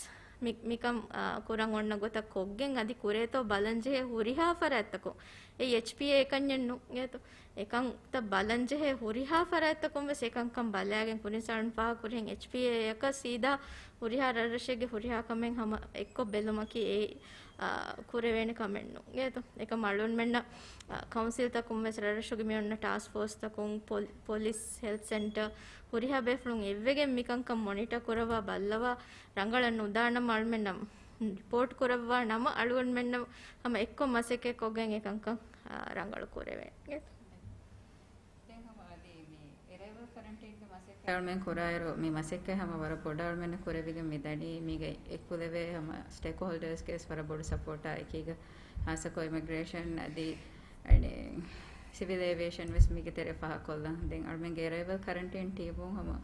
މި، މިކަން، އާ، ކުރަން އޮންނަ ގޮތަށް ކޮށްގެން އަދި ކުރޭތޯ ބަލަންޖެހޭ ހުރިހާ ފަރާތްތަކުން. އެ އެޗްޕީއޭ އެކަންޏެއް ނޫން އިނގޭތޯ. އެކަންތައް ބަލަންޖެހޭ ހުރިހާ ފަރާތްތަކުން ވެސް އެކަންކަން ބަލާގެން ކުރިން ސަޅުން ފާހަގަ ކުރިހެން އެޗްޕީއޭއަކަށް ސީދާ ހުރިހާ ރަށްރަށެއްގެ ހުރިހާ ކަމެއް ހަމަ އެއްކޮށް ބެލުމަކީ އެ، އާ، ކުރެވޭނެ ކަމެއް ނޫން އިނގޭތޯ. އެކަމް އަޅުންމެންނަށް، އާ، ކައުންސިލްތަކުން ވެސް ރަށްރަށުގެ މި އޮންނަ ޓާސްކް ފޯސްތަކުން، ޕޮލި-، ޕޮލިސް، ހެލްތް ސެންޓަރ، ހުރިހާ ބޭފުޅުން އެއްވެގެން މިކަންކަން މޮނިޓަ ކުރައްވާ ބައްލަވާ ރަނގަޅަށް ނުދާނަމަ އަޅުމެންނަށް ރިޕޯޓް ކުރައްވާ ނަމަ އަޅުގަނޑުމެންނަށް ހަމަ އެއްކޮށް މަސައްކަތްކޮށްގެން އެކަންކަން، އާ، ރަނގަޅު ކުރެވޭ. ދެން ހަމަ އަދި މި އެރައިވަލް ކަރަންޓީންގެ މަސައްކަތް އަޅުމެން ކުރާއިރު، މި މަސައްކަތް ހަމަ ވަރަށް ބޮޑަށް އަޅުމެންނަށް ކުރެވިގެން މި ދަނީ. މީގަ އެކުލެވޭ ހަމަ ސްޓޭކް ހޯލްޑަރސްގެ ވެސް ވަރަށް ބޮޑު ސަޕޯޓާ އެކީގަ، ހާއްސަކޮށް އިމިގްރޭޝަން އަދި ސިވިލް އޭވިއޭޝަން ވެސް މީގެ ތެރެ ފާހަގަކޮށްލަން. ދެން އަޅުމެންގެ އެރައިވަލް ކަރަންޓީން ޓީމުން ހަމަ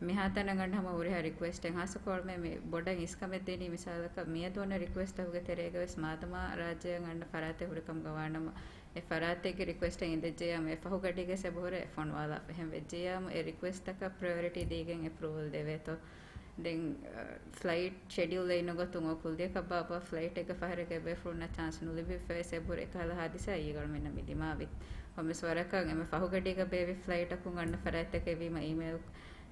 މިހާތަނަށް އަންނަ ހަމަ ހުރިހާ ރިކުއެސްޓެއް ހާއްސަކޮށް އަޅުމެން މި ބޮޑަށް އިސްކަމެއް ދިނީ. މިސާލަކަށް މިއަދު އޮންނަ ރިކުއެސްޓްތަކުގެ ތެރޭގަ ވެސް މާދަމާ ރާއްޖެއަށް އަންނަ ފަރާތެއް ހުރިކަމުގަ ވާނަމަ، އެ ފަރާތެއްގެ ރިކުއެސްޓެއް އިނދެއްޖެޔާމު އެ ފަހުގަޑީގަ އެބަހުރެ ފޮނުވާލާފަ. އެހެން ވެއްޖެޔާމު އެ ރިކުއެސްޓްތަކަށް ޕްރަޔޮރިޓީ ދީގެން އެޕްރޫވަލް ދެވޭތޯ. ދެން، އަ، ފްލައިޓް ޝެޑިއުލް އިންނަ ގޮތުން އޮ ކުއްލިއަކަށް ބާއްވާ ފްލައިޓެއްގެ ފަހަރެއްގަ އެބޭފުޅުންނަށް ޗާންސް ނުލިބިފަވެސް އެބަހުރި އެކަހަލަ ހާދިސާއެއް އަޅުމެންނަށް މި ދިމާވި. ކޮންމެސް ވަރަކަށް އެންމެ ފަހުގަޑީގަ ބޭއްވި ފްލައިޓަކުން އަންނަ ފަރާތްތަކެއް ވީމަ އީމެއިލް،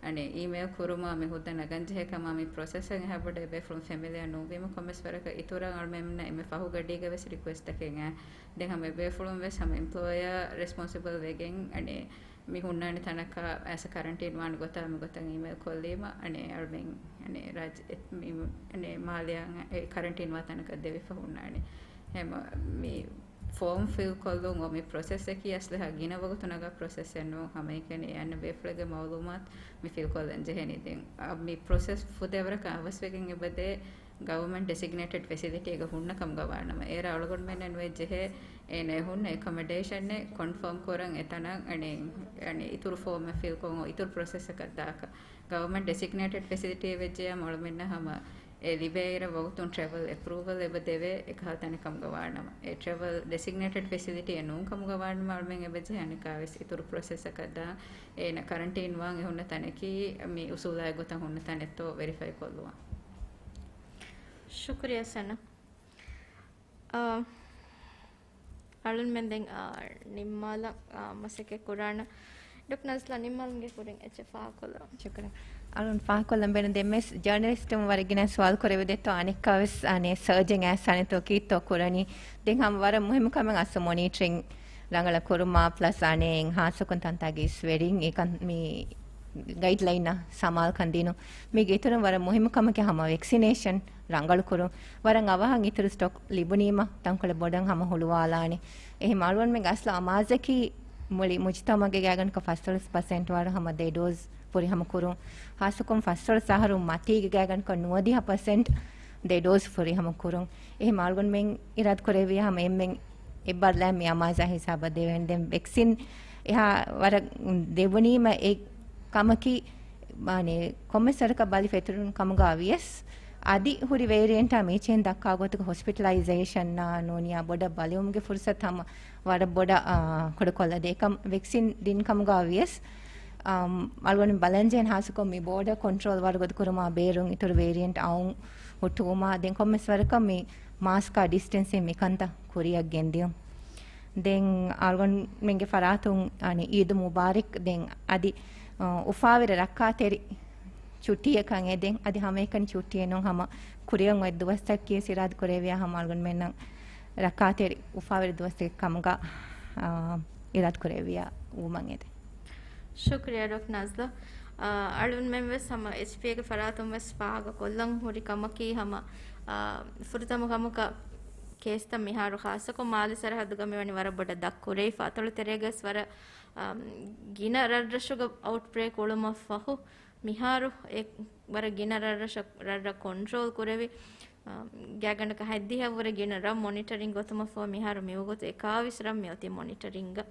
އަނެއް އީމެއިލް ކުރުމާ މި ހުއްދަ ނަގަންޖެހޭ ކަމާ މި ޕްރޮސެސަށް އެހާ ބޮޑަށް އެބޭފުޅުން ފެމިލިއާ ނުވީމަ ކޮންމެސް ވަރަކަށް އިތުރަށް އަޅުމެންނަށް އެންމެ ފަހުގަޑީގަ ވެސް ރިކުއެސްޓްތަކެއް އައި. ދެން ހަމަ އެބޭފުޅުން ވެސް ހަމަ އެމްޕްލޯޔަރ ރެސްޕޮންސިބަލް ވެގެން އަނެއް މި ހުންނާނެ ތަނަކަށް އައިސް ކަރަންޓީން ވާނެ ގޮތާ މި ގޮތަށް އީމެއިލް ކޮށްލީމަ، އަނެއް އަޅުމެން އަނެއް ރާއްޖެ އެ-، މި-، އަނެއް މާލެއާ އެ ކަރަންޓީން ވާ ތަނަކަށް ދެވިފަ ހުންނާނެ. ހަމަ މި ފޯމް ފިލް ކޮށްލުން އޮ މި ޕްރޮސެސްއަކީ އަސްލު އެހާ ގިނަ ވަގުތު ނަގާ ޕްރޮސެސްއެއް ނޫން. ހަމައެކަނި އެ އަންނަ ބޭފުޅެއްގެ މައުލޫމާތު މި ފިލް ކޮށްލަން ޖެހެނީ. ދެން އަ، މި ޕްރޮސެސް ފުދޭވަރަކަށް އަވަސްވެގެން އެބަދޭ ގަވަމެންޓް ޑެސިގްނޭޓެޑް ފެސިލިޓީއެއްގަ ހުންނަ ކަމުގަ ވާނަމަ، އޭރަށް އަޅުގަނޑުމެންނަށް ނުވެއްޖެހޭ އޭނަ ހުންނަ އެކޮމަޑޭޝަނެއް ކޮންފާމް ކުރަން އެތަނަށް އަނެއް، އަނެއް އިތުރު ފޯމެއް ފިލް ކޮށް އިތުރު ޕްރޮސެސަކަށް ދާކަށް. ގަވަމެންޓް ޑެސިގްނޭޓެޑް ފެސިލިޓީއެއް ވެއްޖެޔާ އަޅުމެންނަށް ހަމަ އެ ލިބޭއިރަށް ވަގުތުން ޓްރެވަލް އެޕްރޫވަލް އެބަ ދެވޭ އެކަހަލަ ތަނެއް ކަމުގަ ވާނަމަ، އެ ޓްރެވަލް ޑެސިގްނޭޓެޑް ފެސިލިޓީއެއް ނޫން ކަމުގަ ވާނަމަ އަޅުމެން އެބަޖެހޭ އަނެއްކާވެސް އިތުރު ޕްރޮސެސަކަށް ދާން. އޭނަ ކަރަންޓީން ވާން އެ ހުންނަ ތަނަކީ މި އުސޫލާއެއް ގޮތަށް ހުންނަ ތަނެއްތޯ ވެރިފައި ކޮށްލުވާން. ޝުކުރިއްޔާ ސަނާ. އާ، އަޅުންމެން ދެން، އާ، ނިންމާލަން، އާ، މަސައްކަތް ކުރާނަން. ޑޮކްޓަރ ނަޒްލާ، ނިންމާލުމުގެ ކުރިން އެއްޗެއް ފާހަގަކޮށްލަވާ. ޝުކުރިއްޔާ. އަޅުން ފާހަގަކޮށްލަން ބޭނުން ދެންވެސް ޖާނަލިސްޓުން ވަރަށް ގިނަ ސުވާލު ކުރެވިދެއްތޯ އަނެއްކާވެސް އަނެއް ސަރޖަން އައިސް އަނެއްތޯ ކީއްތޯ ކުރަނީ. ދެން ހަމަ ވަރަށް މުހިއްމު ކަމެއް އަސް މޮނީޓަރިން ރަނގަޅަށް ކުރުމާ، ޕްލަސް އަނެއް ހާއްސަކޮށް ތަންތާގެ އިސްވެރިން އެކަން މި ގައިޑްލައިންއަށް ސަމާލުކަން ދިނުން. މީގެ އިތުރުން ވަރަށް މުހިއްމު ކަމަކީ ހަމަ ވެކްސިނޭޝަން ރަނގަޅު ކުރުން. ވަރަށް އަވަހަށް އިތުރު ސްޓޮކް ލިބުނީމަ ތަންކޮޅެއް ބޮޑަށް ހަމަ ހުޅުވާލާނެ. އެހެން އަޅުގަނޑުމެންގެ އަސްލު އަމާޒަކީ މުޅި މުޖުތަމަޢުގެ ގާތްގަނޑަކަށް ފަސްދޮޅަސް ޕަސެންޓް ވަރު ހަމަ ދެ ޑޯޒް ފުރިހަމަ ކުރުން. ހާއްސަކޮށް ފަސްދޮޅަސް އަހަރު މަތީގެ ގާތްގަނޑަކަށް ނުވަދިހަ ޕަސެންޓް ދެ ޑޯޒް ފުރިހަމަ ކުރުން. އެހެން އަޅުގަނޑުމެން އިރާދަ ކުރެއްވިޔާ ހަމަ އެންމެން އެއްބާރުލާ މި އަމާޒާ ހިސާބަށް ދެވެން. ދެން ވެކްސިން އެހާ ވަރަށް ދެވުނީމަ އެ ކަމަކީ، މާނެ، ކޮންމެސް ވަރަކަށް ބަލި ފެތުރުން ކަމުގަ ވިޔަސް، އަދި ހުރި ވޭރިއެންޓާ މީޗެހިން ދައްކާ ގޮތުގަ ހޮސްޕިޓަލައިޒޭޝަންއާ ނޫނިޔާ ބޮޑަށް ބަލިވުމުގެ ފުރުސަތު ހަމަ ވަރަށް ބޮޑަށް، އާ، ކުޑަކޮށްލަދޭ. އެކަމް ވެކްސިން ދިން ކަމުގަ ވިޔަސް، އާ، އަޅުގަނޑު ބަލަންޖެހެން ހާއްސަކޮށް މި ބޯޑަށް ކޮންޓްރޯލް ވަރުގަދަ ކުރުމާ ބޭރުން އިތުރު ވޭރިއެންޓް އައުން ހުއްޓުވުމާ ދެން ކޮންމެސް ވަރަކަށް މި މާސްކާ ޑިސްޓެންސިން މިކަންތައް ކުރިއަށް ގެންދިޔުން. ދެން އަޅުގަނޑުމެންގެ ފަރާތުން އަނެއް އީދު މުބާރަކް. ދެން އަދި، އަ، އުފާވެރި ރައްކާތެރި ޗުއްޓީއަކަށް އެދެން. އަދި ހަމައެކަނި ޗުއްޓީއެއް ނޫން ހަމަ ކުރިއަށް އޮތް ދުވަސްތަކަކީ ވެސް އިރާދަ ކުރެވިޔާ ހަމަ އަޅުގަނޑުމެންނަށް ރައްކާތެރި އުފާވެރި ދުވަސްތަކެއް ކަމުގަ، އާ، އިރާދަ ކުރެވިޔާ ވުމަށް އެދެން. ޝުކުރިއްޔާ ޑޮކްޓަރ ނަޒްލާ. އާ، އަޅުންމެން ވެސް ހަމަ އެޗްޕީއޭގެ ފަރާތުން ވެސް ފާހަގަ ކޮށްލަން ހުރި ކަމަކީ ހަމަ، އާ، ފުރަތަމަ ކަމަކަށް ކޭސްތައް މިހާރު ޚާއްޞަކޮށް މާލެ ސަރަހައްދުގަ މިވަނީ ވަރަށް ބޮޑަށް ދަށް ކުރެވިފަ. އަތޮޅު ތެރޭގަސް ވަރަށް، އާ، ގިނަ ރަށްރަށުގަ އައުޓްބްރޭކް އުޅުމަށް ފަހު، މިހާރު އެ ވަރަށް ގިނަ ރަށްރަށަށް، ރަށްރަށް ކޮންޓްރޯލް ކުރެވި، އާ، ގާތްގަނޑަކަށް ހަތްދިހަ ވުރެ ގިނަ ރަށް މޮނިޓަރިން ގޮތުމަށް ފަހު މިހާރު މިވަގުތު އެކާވީސް ރަށް މިއޮތީ މޮނިޓަރިންގަ.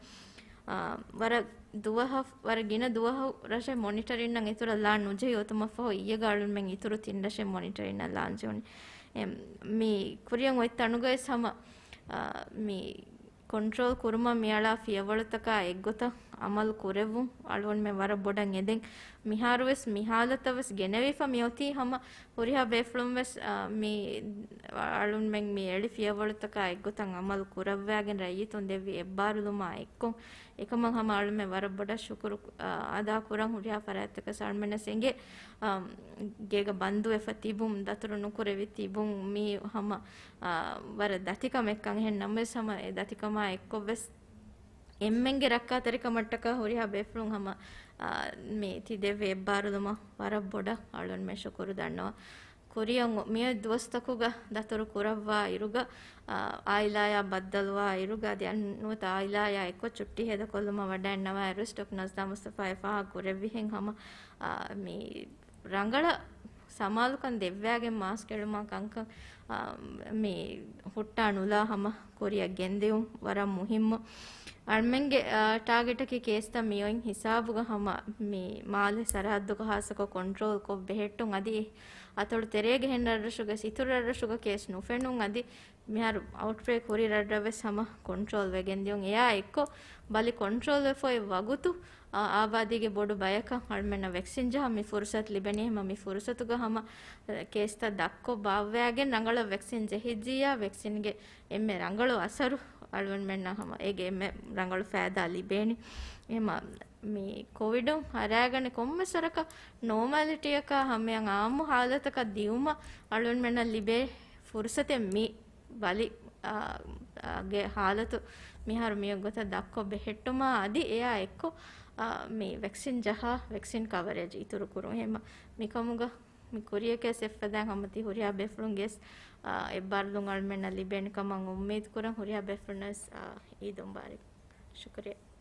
އާ، ވަރަށް ދުވަހަށް، ވަރަށް ގިނަ ދުވަހު ރަށެއް މޮނިޓަރިންއަށް އިތުރަށް ލާން ނުޖެހި އޮތުމަށް ފަހު އިއްޔެގަ އަޅުންމެން އިތުރު ތިން ރަށެއް މޮނިޓަރިންއަށް ލާން ޖެހުނީ. އެ، މި ކުރިއަށް އޮތް ތަނުގައި ހަމަ، އާ، މި ކޮންޓްރޯލް ކުރުމަށް މިއަޅާ ފިޔަވަޅުތަކާ އެއްގޮތަށް އަމަލު ކުރެއްވުން އަޅުގަނޑުމެން ވަރަށް ބޮޑަށް އެދެން. މިހާރުވެސް މި ހާލަތަށް ވެސް ގެނެވިފަ މިއޮތީ ހަމަ ހުރިހާ ބޭފުޅުން ވެސް، އާ، މި އަޅުންމެން މި އެޅި ފިޔަވަޅުތަކާ އެއްގޮތަށް އަމަލު ކުރައްވާގެން ރައްޔިތުން ދެއްވި އެއްބާރުލުމާ އެއްކޮށް، އެކަމަށް ހަމަ އަޅުމެން ވަރަށް ބޮޑަށް ޝުކުރު، އާ، އަދާ ކުރަން. ހުރިހާ ފަރާތްތަކަށް އަޅުމެންނަށް އެނގޭ، އާ، ގޭގަ ބަންދުވެފަ ތިބުން، ދަތުރު ނުކުރެވި ތިބުން، މީ ހަމަ، އާ، ވަރަށް ދަތިކަމެއްކަން. އެހެން ނަމަވެސް ހަމަ އެ ދަތިކަމާ އެއްކޮށްވެސް އެންމެންގެ ރައްކާތެރިކަމަށްޓަކާ ހުރިހާ ބޭފުޅުން ހަމަ، އާ، މި ތި ދެއްވި އެއްބާރުލުމަށް ވަރަށް ބޮޑަށް އަޅުންމެ ޝުކުރު ދަންނަވަން. ކުރިއަށް މިއޮތް ދުވަސްތަކުގަ ދަތުރު ކުރައްވާ އިރުގަ، އާ، އާއިލާޔާ ބައްދަލުވާ އިރުގަ، އަދި ނުވަތަ އާއިލާޔާ އެއްކޮށް ޗުއްޓީ ހޭދަކޮށްލުމަށް ވަޑައިންނަވާ އިރުސް ޑޮކްޓަރ ނަޒްލާ މުސްތަފާ އެ ފާހަގަ ކުރެއްވިހެން ހަމަ، އާ، މި ރަނގަޅަށް ސަމާލުކަން ދެއްވާގެން މާސްކް އެޅުމާ ކަންކަން، އާ، މި ހުއްޓާ ނުލާ ހަމަ ކުރިއަށް ގެންދިއުން ވަރަށް މުހިއްމު. އަޅުމެންގެ، އާ، ޓާގެޓަކީ ކޭސްތައް މިއޮތް ހިސާބުގަ ހަމަ މި މާލެ ސަރަހައްދުގަ ހާއްސަކޮށް ކޮންޓްރޯލް ކޮށް ބެހެއްޓުން. އަދި އަތޮޅު ތެރޭގެ ހެން ރަށްރަށުގަ އިތުރު ރަށްރަށުގަ ކޭސް ނުފެނުން. އަދި މިހާރު އައުޓްބްރޭކް ހުރި ރަށްރަށް ވެސް ހަމަ ކޮންޓްރޯލް ވެގެން ދިޔުން. އެއާ އެއްކޮށް ބަލި ކޮންޓްރޯލް ވެފަ އޮތް ވަގުތު، އާ، އާބާދީގެ ބޮޑު ބަޔަކަށް އަޅުމެންނަށް ވެކްސިން ޖަހަން މި ފުރުސަތު ލިބެނީ. ހަމަ މި ފުރުސަތުގަ ހަމަ، އަ، ކޭސްތައް ދަށްކޮށް ބާއްވައިގެން ރަނގަޅަށް ވެކްސިން ޖެހިއްޖިއްޔާ، ވެކްސިންގެ އެންމެ ރަނގަޅު އަސަރު އަޅުމެންނަށް ހަމަ އޭގެ އެންމެ ރަނގަޅު ފައިދާ ލިބޭނީ. އެހެމަ މި ކޮވިޑުން އަރާގަނެ ކޮންމެސް ވަރަކަށް ނޯމާލިޓީއަކާ ހަމަޔަށް އާއްމު ހާލަތަކަށް ދިއުމަށް އަޅުމެންނަށް ލިބޭ ފުރުސަތެއް މި ބަލި، އާ، އާ، ގެ ހާލަތު މިހާރު މިއޮތް ގޮތަށް ދަށްކޮށް ބެހެއްޓުމާ އަދި އެއާ އެއްކޮށް، އާ، މި ވެކްސިން ޖަހާ، ވެކްސިން ކަވަރޭޖް އިތުރު ކުރުން. އެހެމަ މިކަމުގަ މި ކުރިޔަކަސް އެއްފަދައިން ހަމަ ތި ހުރިހާ ބޭފުޅުންގެސް، އާ، އެއްބާރުލުން އަޅުމެންނަށް ލިބޭނެ ކަމަށް އުއްމީދު ކުރަން. ހުރިހާ ބޭފުޅުންނަށް، އާ، އީދު މުބާރަކް. ޝުކުރިއްޔާ.